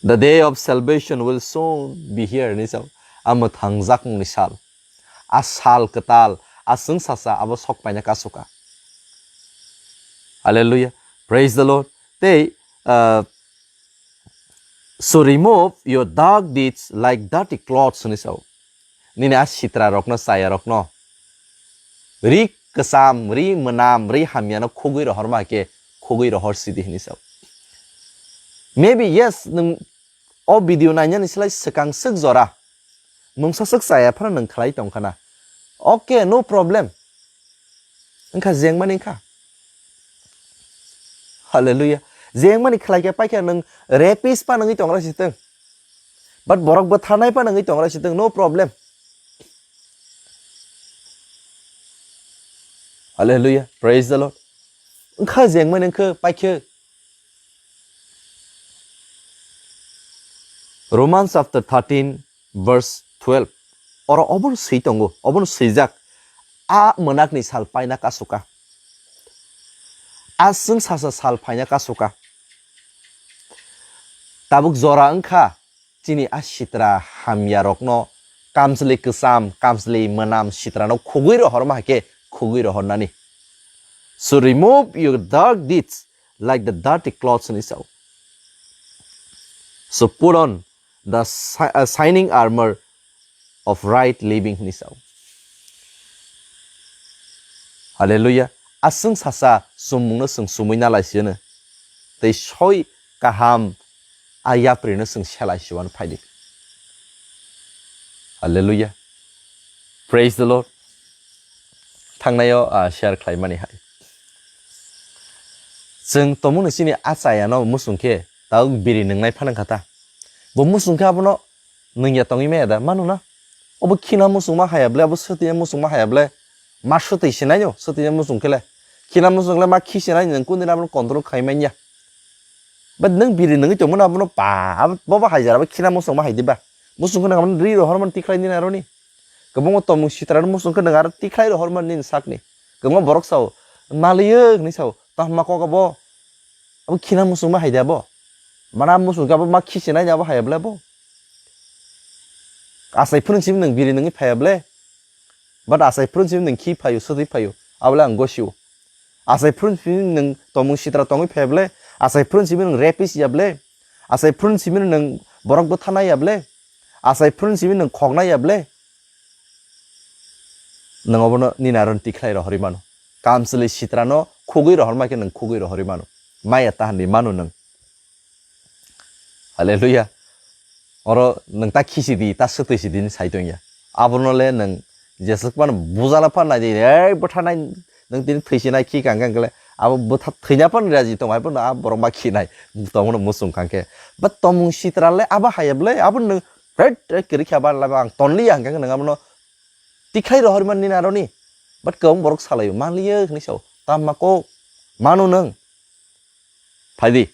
"The day of salvation will soon be here," hinwi sao. A mwthangjakmungni sal. A sal kwtal, a chwngsasa abo sok paina kasuka. Hallelujah. Praise the Lord. Tei, uh, "So remove your dark deeds like dirty clothes," hinwi sao. Nini a sitra rokno, chaya rokno, ri kwcham, ri mwnam, ri hamya no khugwi rohor ma khe khugwi rohor sidi hinwi sao. Maybe yes, nwng o video nainani slai swkang swk jora mungsa swk chaya phano nwng khlai tong khana. Okay, no problem. Wngkha jengmani wngkha. Hallelujah. Jengmani khlai khe paikha nwng rapist pa nangwi tongra sitwng. But borok bwtharnai pa nangwi tongra sitwng, no problem. Hallelujah. Praise the Lord. Wngkha jengmani wngkha paikhe. Romans chapter thirteen, verse twelve. Oro obono swi tongo, obono swijak. A mwnakni sal paina kasuka. A chwngsasa sal paina kasuka. Tabuk jora wngkha chini a sitra hamya rokno kamchwlwi kwcham, kamchwlwi mwnam sitrano khugwi rohorma hai khe khugwi rohornani. "So remove your dark deeds like the dirty clothes," hinwi sao. "So put on the shi-, uh, shining armor of right living," hinwi sao. Hallelujah. A chwngsasa chumungno chwng chumui nalai siyano. Tei soi kaham a yaprino chwng selai siwano phaidi. Hallelujah. Praise the Lord. Thangnaio, ah, share khlaimani hai. Chwng tongmungni chini a chayano muchung khe tau biri nwngnai phano kha ta. Bo muchung khe abono nwngya tongwi maya da, mano na? Obo khina muchung ma haya ble, abo swtwi muchung ma haya ble. Ma swtwi sinai no, swtwi muchung khe le. Khina muchung le ma khi sinai, nwng kundina abono control khai manya. But nwng biri nungwi tongmano abono pa, abo, bobo hai jara bo khina muchung ma hai diba. Muchung kheno abono ri rohor man tikhlai nini aroni. Kwbangma tomung sitra muchung khe nwng aro tikhlai rohor man nini sakni. Kwbangma borok sao, "Maliyo," hinwi sao, "Tamo ma kok abo?" Abo khina muchung ma hai de abo. Mana muchung khe abo ma khi sinai abo hai ble bo. Asai phunuk simi nwng biri nungwi phai ble. But asai phunuk simi nwng khi phaio, swtwi phaio. Abo le ang gosio. Asai phunuk simi nwng tomung sitra tongwi phai ble. Asai phunuk simi nwng rapist ya ble. Asai phunuk simi nwng borok bwtharnai ya ble. Asai phunuk simi nwng khoknai ya ble. Nwng obono nini aron tikhlai rohorwi mano. Kamchwlwi sitrano khugwi rohorma khe nwng khugwi rohorwi mano. Maya ta hinwi mano nwng. Hallelujah. Oro nwng ta khisi di, ta swtwi si di hinwi sai tongya. Abono le nwng jeswk phano bujala phan nai di, ei bwtha nai, nwng tini thwi sinai khi kang kang kle. Abo bwtha thwina phan raji tong, hai phano a borok ma khinai. Tongmano muchung kang khe. But tomung sitra le abo hai ble, abo nwng pret, pret kwrwi kha ba, laba ang tonliya hwnkhe nwng abono tikhlai rohorma nini aroni. But kwbang borok salaio, "Manliya," hinwi sao. Tamo ma kok? Mano nwng. Phaidi.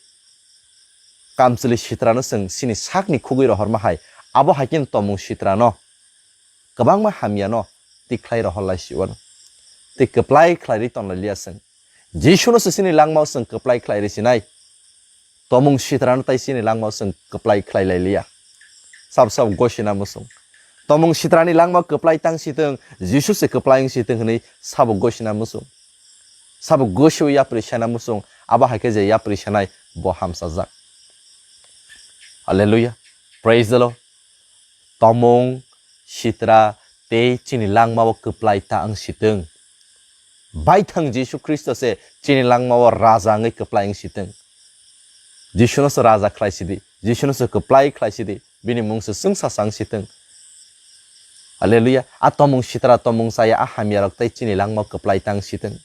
Kamchwlwi sitrano chwng chini sakni khugwi rohorma hai. Abo hai khe tomung sitrano kwbangma hamyano tikhlai rohor lai siwano. Tei kwplai khlai ri tonlai liya chwng. Jisuno se chini langmao chwng kwplai khlai rwi sinai. Tomung sitrano tai chini langmao chwng kwplai khlai lai liya. Sabo sabo gosina muchung. Tomung sitrani langmao kwplai tang sitwng, Jisu se kwplai wng sitwng hinwi sabo gosina muchung. Sabo gosio yapri sana muchung, abo hai khe je yapri sanai bo hamsajak. Hallelujah. Praise the Lord. Tomung, sitra, tei chini langmao kwplai ta wng sitwng. Baithang Jisu Khristo se chini langmao raja wngwi kwplai wng sitwng. Jisuno se raja khlai sidi, Jisuno se kwplai khlai sidi, bini mung se chwngsa chang sitwng. Hallelujah. A tomung sitra tomung chaya a hamya rok tei chini langmao kwplai tang sitwng.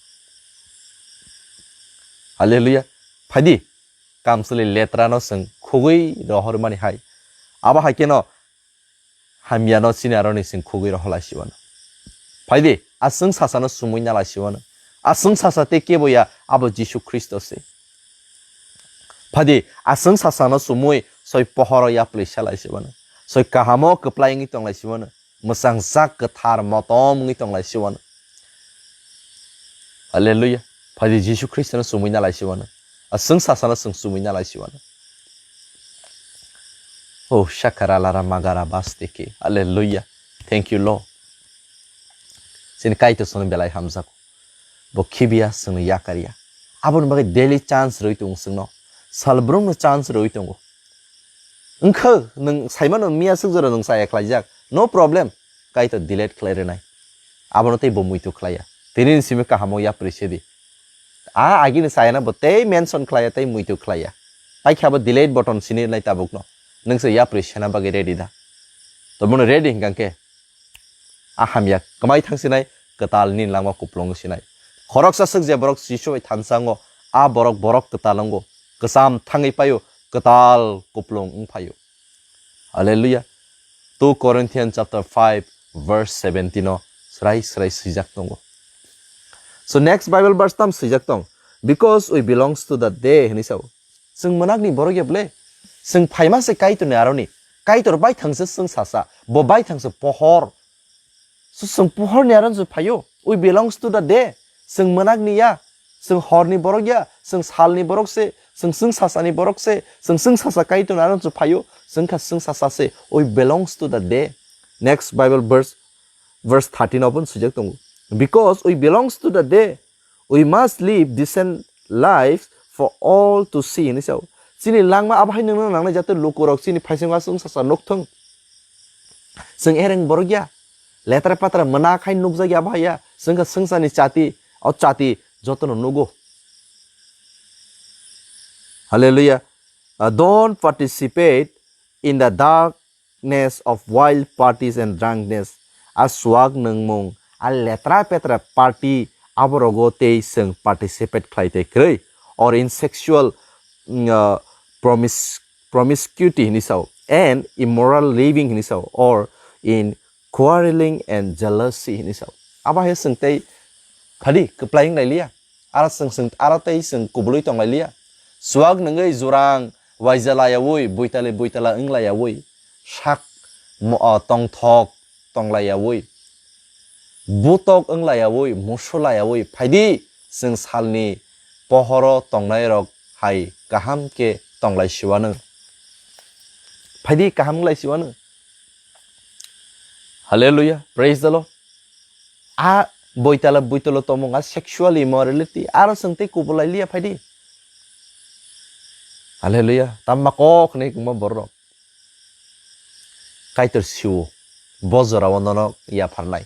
Hallelujah. Phaidi, kamchwlwi letra no chwng khugwi rohor mani hai. Abo hai khe no hamya no chini aroni chwng khugwi rohor lai siwano. Phaidi, a chwng sasano sumui na lai siwano. Aswng sasa tei kebo ya, abo Jisu Khristo se. Phadi, aswng sasano sumui soi pohoro yapri salai sibano. Soi kahamo kwplai wngwi tonglai sibano. Mwsang jak kwthar motom wngwi tonglai sibano. Hallelujah. Phadi, Jisu Khristono sumui nalai sibano. Aswng sasano swng sumui nalai sibano. Oh, shakara lara magara basteke. Hallelujah. Thank you, Lord. Chini Kaitor sono belai hamjak. Bo khibiya, chwngno yakarya. Aboni bagwi daily chance rwi tongo chwngno. Salbrumno chance rwi tongo. Wngkha nwng saimano miya swk jora nwng chaya khlaijak. No problem. Kaitor delete khlai rwnai. Abono tei bo muitu khlaiya. Tini ni simi kahamo yapri sedi. A agini chayana bo tei mention khlaiya tei muitu khlaiya. Paikha bo delete button sini nai tabukno. Nwng se yapri sena bagwi ready da. To bono ready hingkang khe. A hamya kwmai thang sinai, kwtal nini langma kuplung sinai. Khoroksa swk je borok Jisu bai thansa wngo, a borok borok kwtal wngo. Kwcham thangwi paio, kwtal kuplung wng phaio. Hallelujah. Two Corinthians chapter five verse seventeen o srai srai swijak tongo. So next Bible verse tam swijak tong, "Because we belongs to the day," hinwi sao. Chwng mwnakni borok ya bwle? Chwng phaima se Kaitorni aroni. Kaitor bai thangse chwng sasa, bo bai thangse pohor. So chwng pohorni aron se phaio. We belongs to the day. Chwng mwnakni ya. Chwng horni borok ya. Chwng salni borok se. Chwng chwng sasani borok se. Chwng chwng sasa Kaitorni aron se phaio. Chwng kha chwng sasa se. We belongs to the day. Next Bible verse, verse thirteen o bo swijak tongo. Because we belongs to the day, we must live decent lives for all to see, hinwi sao. Chini langma abo hai nungno nangnai, jate lukurok chini phaisingo aswk sasa nukthung. Chwng ereng borok ya, letra patra mwnakhaino nukjak ya abo hai ya, chwng kha swngcharni chati, o chati jotono nugo. Hallelujah. Uh, don't participate in the dark ness of wild parties and drunkenness, a suak nungmung, a letra petra party, aborogo tei chwng participate khlai tei kwrwi, or in sexual, mm, uh, promis-, promiscuity hinwi sao, and immoral living hinwi sao, or in quarreling and jealousy hinwi sao. Abo hai chwng tei phadi kwplai wng lai liya. Aro chwng, chwng, aro tei chwng kubului tong lai liya. Suak nungwi jurang waija layaui, buitali buitala wng layaui, sak mo-, o, tongthok tong layaui, butok wng layaui, musu layaui, phaidi chwng salni pohoro tongnairok hai kaham khe tong lai siwano. Phaidi kaham wng lai siwano. Hallelujah, praise the Lord. A boitala buitalo tomung a sexual immorality, aro chwng tei kubulai liya phaidi. Hallelujah. Tamma kok hinwi kwma borok. Kaitor siwo. Bo jorao nono yapharnai.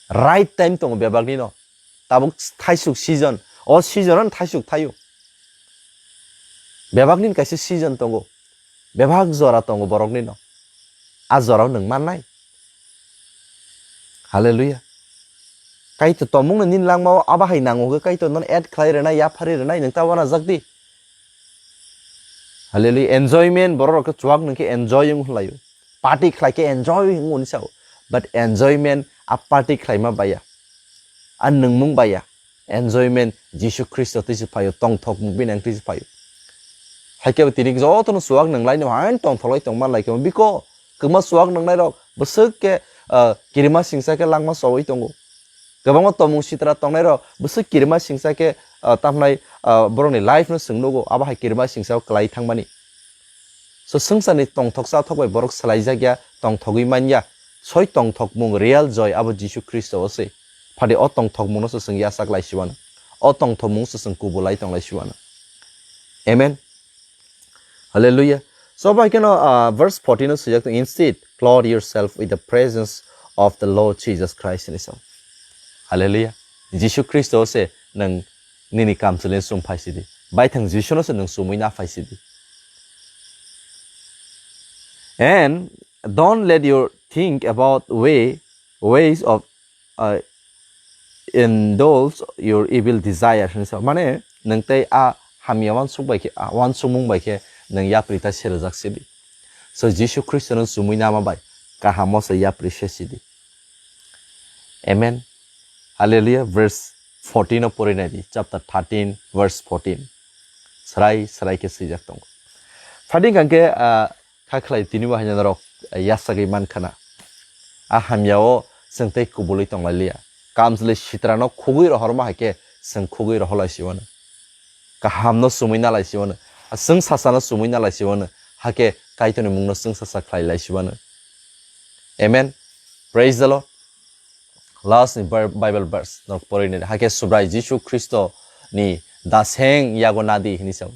Right time tongo bebakni no. Tabuk thaisuk season. O season ano thaisuk thaio. Bebakni kaisa season tongo. Bebak jora tongo borokni no. A jorao nwng mannai. Hallelujah. Kaitor tomungno nini langmao abo hai nango hwnkhe Kaitor nono add khlai rwnai, yapharwi rwnai, nwng ta uanajak di. Hallelujah. Enjoyment, borok rok khe chuak nwng khe enjoy wng hwnlaio. Party khlai khe enjoy wng hwnwi sao. But enjoyment a party khlaima baya. A nwngmung baya. Enjoyment Jisu Khristo twi se phaio, tongthokmung bini ang twi se phaio. Haikhe bo tini jotono chuak nwnglaino haino tongthoklai tongma lai khe biko kwma chuak nwngnairok bwswk khe, ah, kirima singsa khe langma chowi tongo. Kwbangma tomung sitra tongnairok bwswk kirima singsa khe, ah, tamhnai, ah, borokni life no chwng nugo, abo hai kirima singsa o kwlai thangmani. So swngcharni tongthok chathok bai borok swlaijak ya, tongthogwi man ya. Soi tongthokmung real joy abo Jisu Khristo o se. Phadi o tongthokmung no se chwng yachak lai siwano. O tongthokmung se chwng kubulai tong lai siwano. Amen. Hallelujah. So bai keno, ah, verse fourteen o swijak tong, "Instead, clothe yourself with the presence of the Lord Jesus Christ," hinwi sao. Hallelujah. Jisu Khristo se nwng nini kamchwlwi chum phai sidi. Baithang Jisu no se nwng chumui na phai sidi. And don't let your think about way, ways of, uh, indulge your evil desire, hinwi sa. Mane, nwng tei a hamya uansuk bai khe, a uansukmung bai khe nwng yapri ta serajak sidi. So, Jisu Khristo no chumui nama bai kahamo se yapri se sidi. Amen. Hallelujah. Verse fourteen o porinai di, chapter thirteen, verse fourteen. Srai srai khe swijak tongo. Phading kangkhe, ah, kha khlai tini bo haino norok, ah, yasagwi mankha na. A hamya o chwng tei kubulwi tonglailiya. Kamchwlwi sitrano khugwi rohorma hai khe chwng khugwi rohorlai si wano. Kaham no sumui nalai si wano. A chwng sasa no sumui nalai si wano. Hakhe Kaitorni mung no chwng sasa khlai lai si wano. Amen. Praise the Lord. Last ni Bi-, Bible verse norok porwi nai. Hakhe Subrai Jisu Khristo ni daseng yago nadi hini sao.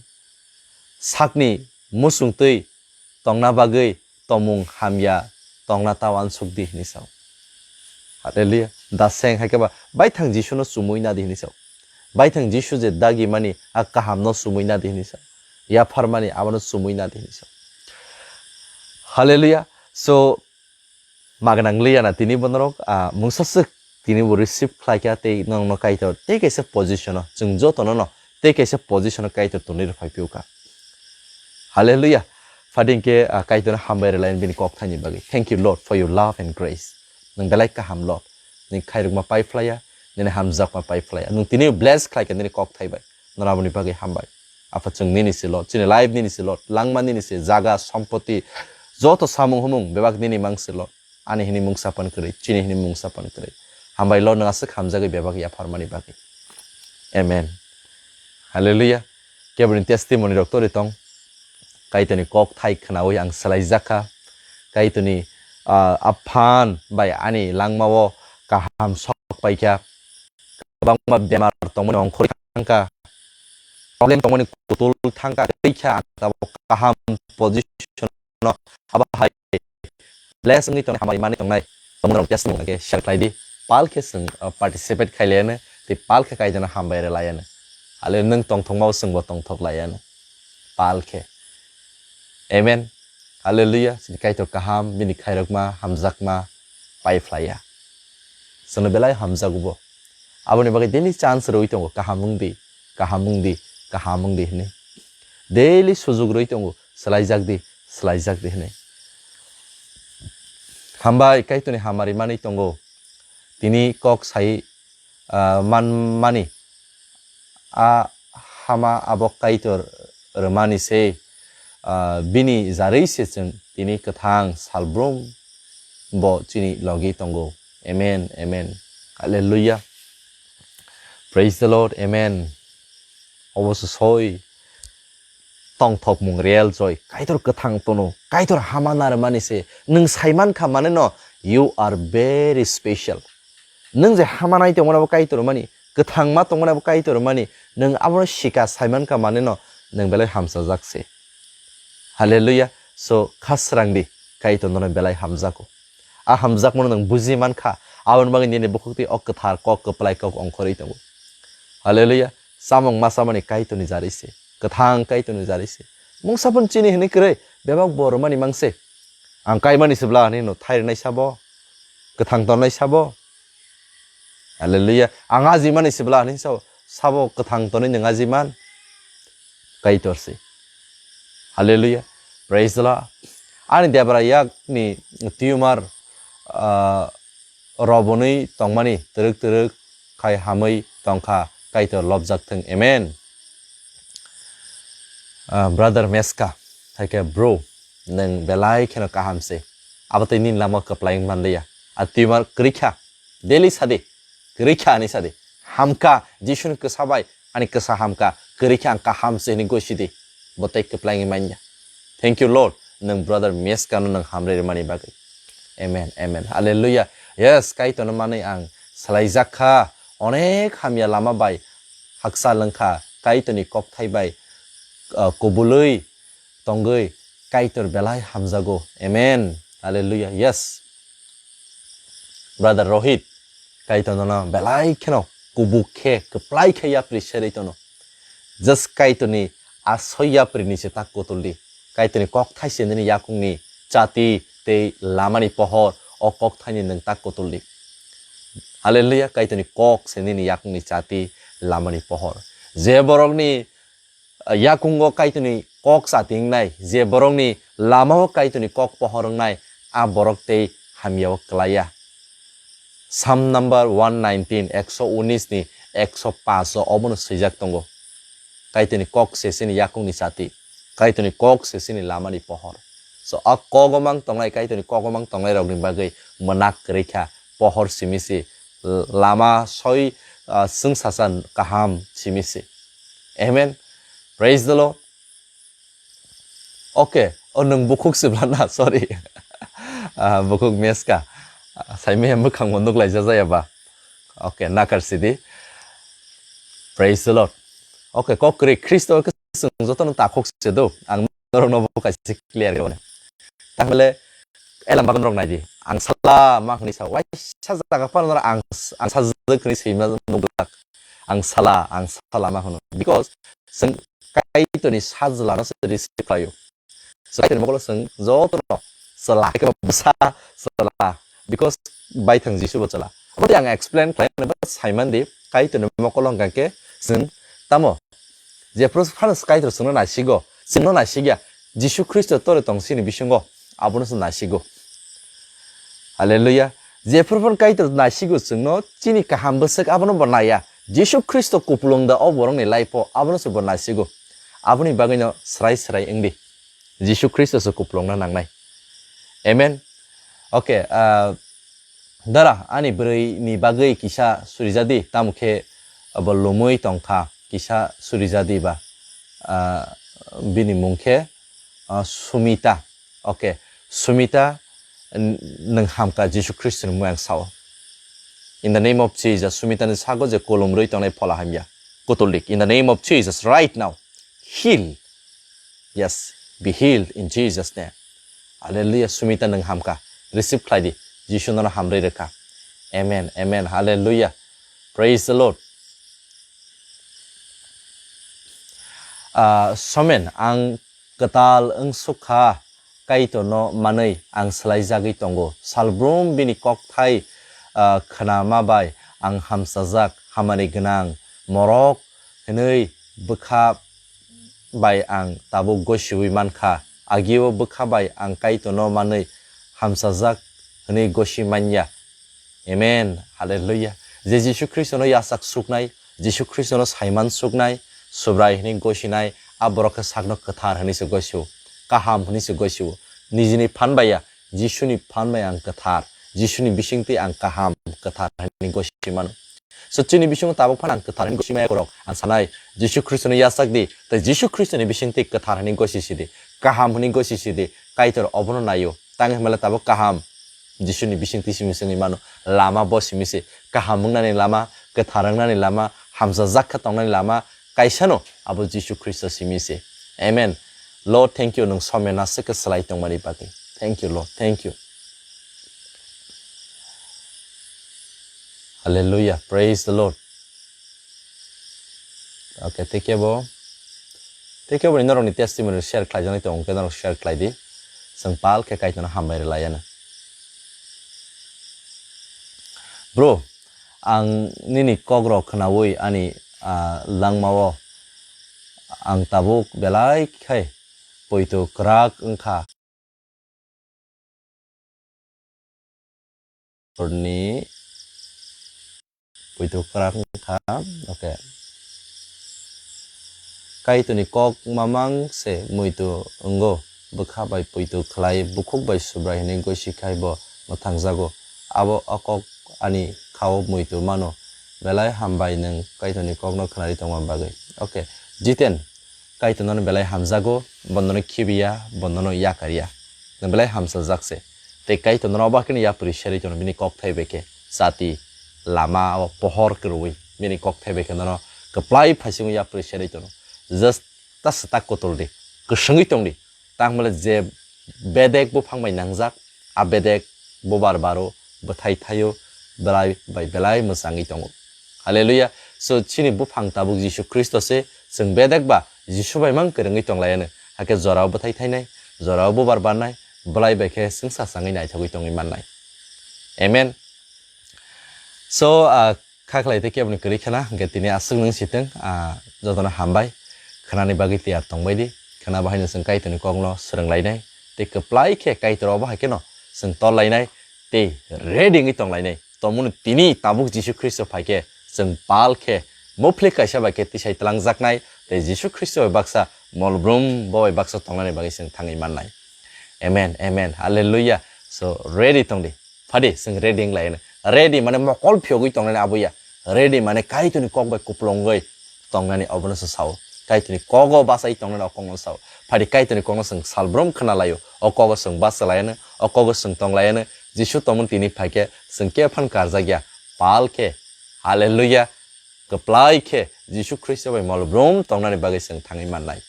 Sakni musung twi tongna bagwi tomung hamya tongna ta uansuk di hini sao. Hallelujah. Daseng hai khe ba baithang Jisu no sumui nadi hini sao. Baithang Jisu je dagi mani a kaham no sumui nadi hini sao. Yaphar mani abo no sumui nadi hini sao. Hallelujah. So, magnang liya na tini bo norok, ah, mungsa swk tini bo receive khlai kha tei nongno Kaitor tei kaisa position o chwng joto no no tei kaisa position o Kaitor tonwi rw phai phiyokha. Hallelujah. Phading khe, ah, Kaitor hambai rwlai bini kok thaini bagwi. Thank you, Lord, for your love and grace. Nwng belai kaham, Lord. Nini khairokma pai phlaiya, nini hamjakma pai phlaiya. Nwng tini bless khlai kha nini kok thai bai. Nono aboni bagwi hambai. Apha chwng nini se, Lord. Chini life nini se, Lord. Langma nini se, jaga, sompoti, joto samung humung bebak nini mang se, Lord. Ani hini mungsa pan kwrwi, chini hini mungsa pan kwrwi. Hambai lo, nwng aswk hamjagwi bebak yapharmani bagwi. Amen. Hallelujah. Keboni testimony rok tori tong. Kaitorni kok thai khnaui ang swlaijak kha. Kaitorni, ah, aphan bai ani langmao kaham sok pai kha. Kwbangma bemar tongmani ongkhorwi thang kha. Problem tongmani kutul thang kha. Tei kha ang tabuk kaham position no abo hai bless wngwi tongnai, hamari manwi tongnai, tongmani rok testimony khe share khlai di. Pal khe chwng, uh, participate khai laiya no, tei pal khe Kaitorno hambai rw laiya no. Hale nwng tongthokma o chwngbo tongthok laiya no. Pal khe. Amen. Hallelujah. Chini Kaitor kaham, bini khairokma, hamjakma pai phlaiya. Chwngno belai hamjago bo. Aboni bagwi daily chance rwui tongo, kaham wng di, kaham wng di, kaham wng di hwnwi. Daily sujuk rwui tongo, swlaijak di, swlaijak di hwnwi. Hambai Kaitorni hamari manwi tongo. Tini kok sai, ah, manmani. A hama abo Kaitor rwmani se, ah, bini jarwi se chwng tini kwthang salbrum bo chini logi tongo. Amen, amen. Hallelujah. Praise the Lord. Amen. Obo se soi tongthokmung real joy. Kaitor kwthang tono. Kaitor hama narwmani se. Nwng saiman kha mane no, you are very special. Nwng je hama nai tongmani abo Kaitor mani, kwthang ma tongmani abo Kaitor mani, nwng abono sika saiman kha mane no, nwng belai hamsajak se. Hallelujah. So, khasrang di, Kaitor nono belai hamjago. A hamjakmano nwng buji man kha, aboni bagwi nini bukhuk twi o kwthar kok kwplai kok ongkhorwi tongo. Hallelujah. Samung ma samani Kaitorni jari se, kwthang Kaitorni jari se. Mungsa phano chini hwnwi kwrwi, bebak bo rwmani mang se. Ang kaimani se bla hwnwi no thai rwnai sabo, kwthang tongnai sabo. Hallelujah. Ang ajimani se bla hwnwi sabo, sabo kwthang tonwi nwng ajiman. Kaitor se. Hallelujah. Praise the Lord. Ani debra yakni tumor, ah, robonwi tongmani twrwk twrwk khai hamwi tongkha, Kaitor lobjak thung. Amen. Ah, brother Meska, hai khe bro, nwng belai kheno kaham se. Abo tei nini lama kwplai wng manliya. A tumor kwrwi kha, daily sadi, kwrwi kha ani sadi. Hamkha, Jisuni kwsa bai ani kwsa hamkha, kwrwi kha ang kaham se hwnwi gosidi. Bo tei kwplai wngwi manya. Thank you, Lord. Nwng brother Meska no nwng hamrwi rwmani bagwi. Amen, amen. Hallelujah. Yes, Kaitorno manwi ang swlaijak kha. Onek hamya lama bai haksa lwng kha. Kaitorni kokthai bai, uh, kubulwi tongwi Kaitor belai hamjago. Amen. Hallelujah. Yes. Brother Rohit, Kaitor nono belai kheno kubuk khe, kwplai khe yapri serwi tono. Just Kaitorni a soi yapri ni se tak kotol di. Kaitorni kok thai se nini yakungni chati tei lamani pohor, o kok thaini nwng tak kotol di. Hallelujah, Kaitorni kok se nini yakungni chati lamani pohor. Je borokni yakungo Kaitorni kok chati wngnai, je borokni lamao Kaitorni kok pohor wngnai, a borok tei hamyao klaiya. Psalm number one nineteen, ekso unis ni ekso paanch o obono swijak tongo. Kaitorni kok se chini yakungni chati. Kaitorni kok se chini lamani pohor. So, a kogo mang tongnai, Kaitorni kogo mang tongnai rokni bagwi mwnak kwrwi kha, pohor simi se, lama soi, ah, chwngsacha kaham simi se. Amen. Praise the Lord. Okay, o nwng bukhuk sibla na, sorry. Ah, bukhuk meska. Ah, saimaya mwkhangbo nuklaijak jaya ba. Okay, nakar sidi. Praise the Lord. Okay, kok kwrwi Khristo khe chwng jotono takhuk se do. Ang norokno bo kaisa clear khe hwnwi. Tamole elam bagan rok naidi. Ang sala ma hwnwi sa. Waisa jaga phano ang, ang sajwk hwnwi swima nukjak. Ang sala, ang sala ma hwno. Because chwng Kaitorni sajlano se receive khlaio. Kaitorni mokolo chwng jotono chwla, ekhe bwsa chwla, because baithang Jisu bo chwla. Omo tei ang explain khlai mano, but saimandi Kaitorni mokolo hwnkha khe chwng tamo jephru phano Kaitor chwngno naisigo, chwngno naisigya, Jisu Khristo tore tong chini bisingo, abono chwng naisigo. Hallelujah. Jephru phano Kaitor naisigo chwngno, chini kaham bwswk abono bo naiya. Jisu Khristo kupulung da o borokni life o, abono se bo naisigo. Aboni bagwino srai srai wngdi. Jisu Khristo se kupulungna nangnai. Amen. Okay, ah, dara, ani bwrwi ni bagwi kisa surijadi, tamo khe abo lumui tongkha, kisa surijadi ba, ah, bini mung khe, ah, Sumita. Okay, Sumita, n-, nwng hamkha Jisu Khristo ni mung ang sao. In the name of Jesus, Sumita ni sago je kolom rwi tongnai phola hamya. Kutulik, in the name of Jesus, right now, heal. Yes, be healed in Jesus' name. Hallelujah. Sumita nwng hamkha. Receive khlai di. Jisu nono hamrwi rwkha. Amen. Amen. Hallelujah. Praise the Lord. Ah, Somen, ang kwtal wngsuk kha, Kaitorno manwi ang swlaijagwi tongo. Salbrum bini kokthai, ah, khnama bai ang hamsajak, hamari gwnang, morok hwnwi bwkha bai ang tabuk gosiwi mankha. Agio bwkha bai ang Kaitorno manwi hamsajak hwnwi gosi manya. Amen. Hallelujah. Je Jisu Khristono yachak suknai, Jisu Khristono saiman suknai, Subrai hwnwi gosinai, a borok khe sakno kwthar hwnwi se gosio, kaham hwnwi se gosio. Nijini phan bai ya, Jisuni phan bai ang kwthar, Jisuni bisingtwi ang kaham, kwthar hwnwi gosi mano. So chini bisingo tabuk phano ang kwthar hwnwi gosi maya borok. Ang sanai, Jisu Khristoni yachak di, tei Jisu Khristoni bisingtwi kwthar hwnwi gosi sidi, kaham hwnwi gosi sidi, Kaitor obono naio. Tang hwnba le tabuk kaham Jisuni bisingtwi simi se wngwi mano. Lama bo simi se, kaham wngnani lama, kwthar wngnani lama, hamsajak khe tongnani lama, kaisano abo Jisu Khristo simi se. Amen. Lord, thank you, nwng somya naswk khe swlai tongmani bagwi. Thank you, Lord. Thank you. Hallelujah. Praise the Lord. Okay, tei kebo, tei kebo ni norokni testimony share khlaijaknai tongo, hwnkhe norok share khlai di. Chwng pal khe Kaitorno hambai rwlai anw. Bro, ang nini kokrok khnaui ani, ah, langmao ang tabuk belai khai poito kwrak wngkha. Ni poito kwrak wngkha. Okay. Kaitorni kok mamang se muitu wngo, bwkha bai poito khlai, bukhuk bai Subrai hwnwi gosi khai bo mwthangjago. Abo o kok ani khao muitu mano. Belai hambai nwng Kaitorni kokno khnari tongma bagwi. Okay. Jiten, Kaitor nono belai hamjago, bo nono khibiya, bo nono yakarya. Nwng belai hamsajak se. Tei Kaitor nono obo hakheno yapri serwi tono bini kokthai bai khe. Chati, lama o pohor kwrwi bini kokthai bai khe nono kwplai phaisingo yapri serwi tono. Just ta swtak kotol di, kwswngwi tong di. Tangmale je bedek buphang bai nangjak, a bedek bubar baro, bwthai thaio, belai bai belai mwchangwi tongo. Hallelujah. So, chini buphang tabuk Jisu Khristo se, chwng bedek ba Jisu bai mang kwrwngwi tonglaiyano. Hakhe jorao bwthai thainai, jorao bubar barnai, belai bai khe chwngsa changwi naithogwi tongwi mannai. Amen. So, ah, kha khlai tei keboni kwrwi khna, hwnkhe tini aswk nwng sitwng, ah, jotono hambai. Khnani bagwi tiyar tongbai di. Khna bahaino chwng Kaitorni kokno swrwnglainai. Tei kwplai khe Kaitor obo hai kheno chwng torlainai. Tei ready wngwi tonglainai. Tomoni tini tabuk Jisu Khristo phai khe chwng pal khe muphlik kaisa bai khe tisai twlangjaknai, tei Jisu Khristo bai baksa molbrum bo bai baksa tongnani bagwi chwng thangwi mannai. Amen, amen, hallelujah. So, ready tongdi. Phadi, chwng ready wng lai, ready mane mokol phiyogwi tongnani abo ya. Ready mane Kaitorni kok bai kuplungwi tongnani obono se sao. Kaitorni kogo bachai tongnani o kokno sao. Phadi Kaitorni kokno chwng salbrum khna laio. O kogo chwng bacha laiano, o kogo chwng tong laiano. Jisu tomon tini phaikhe chwng khe phan karjak ya. Pal khe, hallelujah. Kwplai khe Jisu Khristo bai molbrum tongnani bagwi chwng thangwi mannai.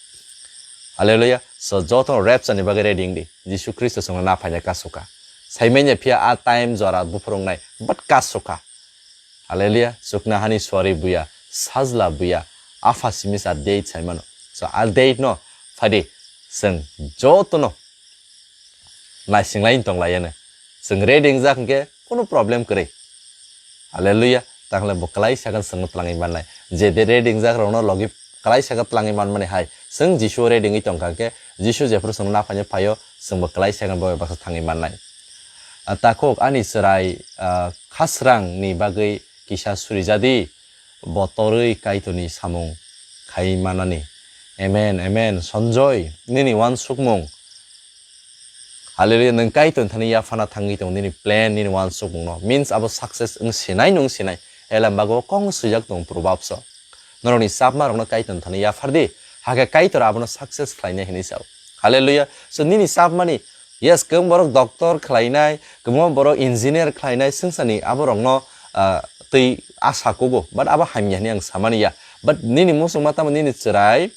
Hallelujah. So joto rapture ni bagwi ready wngdi. Jisu Khristo chwngno na phaina kasoka. Saimanya phiya a time jora buphurungnai, but kasoka. Hallelujah. Chukna hani suari buya, sajla buya, apha simi sa date saimano. So a date no phadi chwng jotono naising lai tong lai ene. Chwng ready wngjak hwnkhe kunu problem kwrwi. Hallelujah. Tangle bo kwlai sakhe chwngno twlangwi mannai. Je de ready wngjak rokno logi kwlai sakhe twlangwi manmani hai. Chwng Jisu ready wngwi tongkha hwnkhe Jisu jephuru chwngno naphaino phaio chwngbo kwlai sakhe bo baksa thangwi mannai. Ah, takhuk ani chwrai, ah, khasrang ni bagwi kisa suri jadi. Bo torwi Kaitorni samung khai manani. Amen, amen. Sonjoy, nini uansukmung. Hallelujah, nwng Kaitorni thani yaphana thangwi tongo, nini plan, nini uansukmungno. Means abo success wng sinai, nwng sinai. Elam bago kong swijak tongo Proverbs o. Norokni chapma rokno Kaitorni thani yaphardi, hakhe Kaitor abono success khlainai hinwi sao. Hallelujah. So nini chapmani, yes, kwbang borok doctor khlainai, kwbang borok engineer khlainai, swngcharni aborokno, ah, twi asa kugo, but abo hamya hinwi ang samani ya. But nini muchungma tamo nini chwrai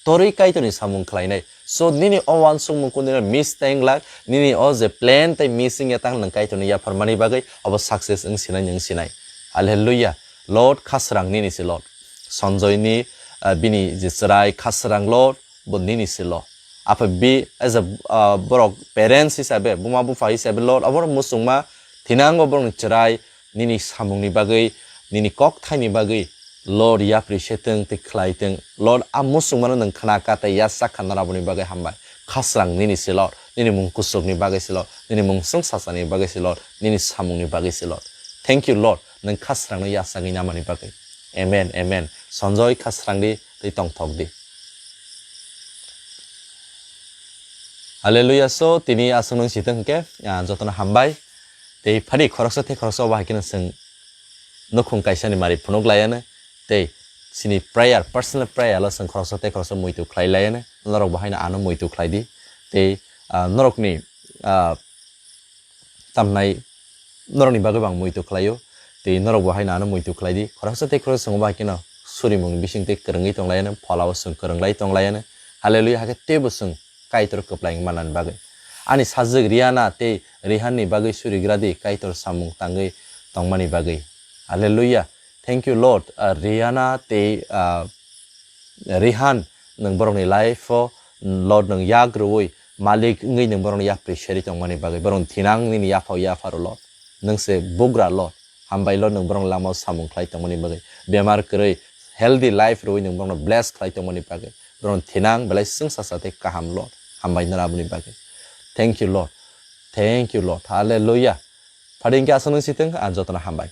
torwi Kaitorni samung khlainai. So nini o uansukmung kundina miss tei wnglak, nini o je plan tei miss wngya tang nwng Kaitorni yapharmani bagwi abo success wng sinai, wng sinai. Hallelujah. Lord, khasrang nini se Lord. Sonjoyni, ah, bini je chwrai khasrang Lord, bo nini se Lord. Apha bi as a, ah, borok parents hisabe, buma bupha hisabe Lord, abo muchungma thinango borokni chwrai nini samungni bagwi, nini kokthaini bagwi Lord yapri se tong tei khlai tong. Lord, a muchungmano nwng khna ka tei yasak kha noraboni bagwi hambai. Khasrang nini se Lord, nini mung kuchukni bagwi se Lord, nini mung chwngsachani bagwi se Lord, nini samungni bagwi se Lord. Thank you Lord, nwng khasrangno yasagwi namani bagwi. Amen, amen. Sonjoy khasrang di tei tongthok di. Hallelujah. So tini aswk nwng sitwng hwnkhe, ah, jotono hambai. Tei phadi khoroksa tei khoroksa obo hai kheno chwng nukhung kaisani mari phunuk laiano tei chini prayer, personal prayer lo chwng khoroksa tei khoroksa muitu khlai laiano, norok bo haino ano muitu khlai di. Tei, ah, norokni, ah, tamnai norokni bagwi bo ang muitu khlaio. Tei norok bo haino ano muitu khlai di. Khoroksa tei khoroksa chwng obo hai kheno surimungni bising tei kwrwngwi tong laiano, pholao chwng kwrwng lai tong laiano. Hallelujah, hakhe teibo chwng Kaitor kwplai wng manani bagwi. Ani sajwk Riana tei Rihanni bagwi surigra di Kaitor samung tangwi tongmani bagwi. Hallelujah. Thank you, Lord. Ah, Rihanna tei, ah, Rihan, nwng borokni life o, Lord, nwng yak rwui malik wngwi nwng borokno yapri seri tongmani bagwi. Borokni thinang nini yaphao yapharo, Lord. Nwng se bugra, Lord. Hambai, Lord, nwng borokni lamao samung khlai tongmani bagwi. Bemar kwrwi healthy life rwui nwng borokno bless khlai tongmani bagwi. Borokni thinang belai chwngsasa tei kaham, Lord. Hambai nini aboni bagwi. Thank you, Lord. Thank you, Lord. Hallelujah. Phadi hwnkhe aswk nwng sitwng, ang jotono hambai.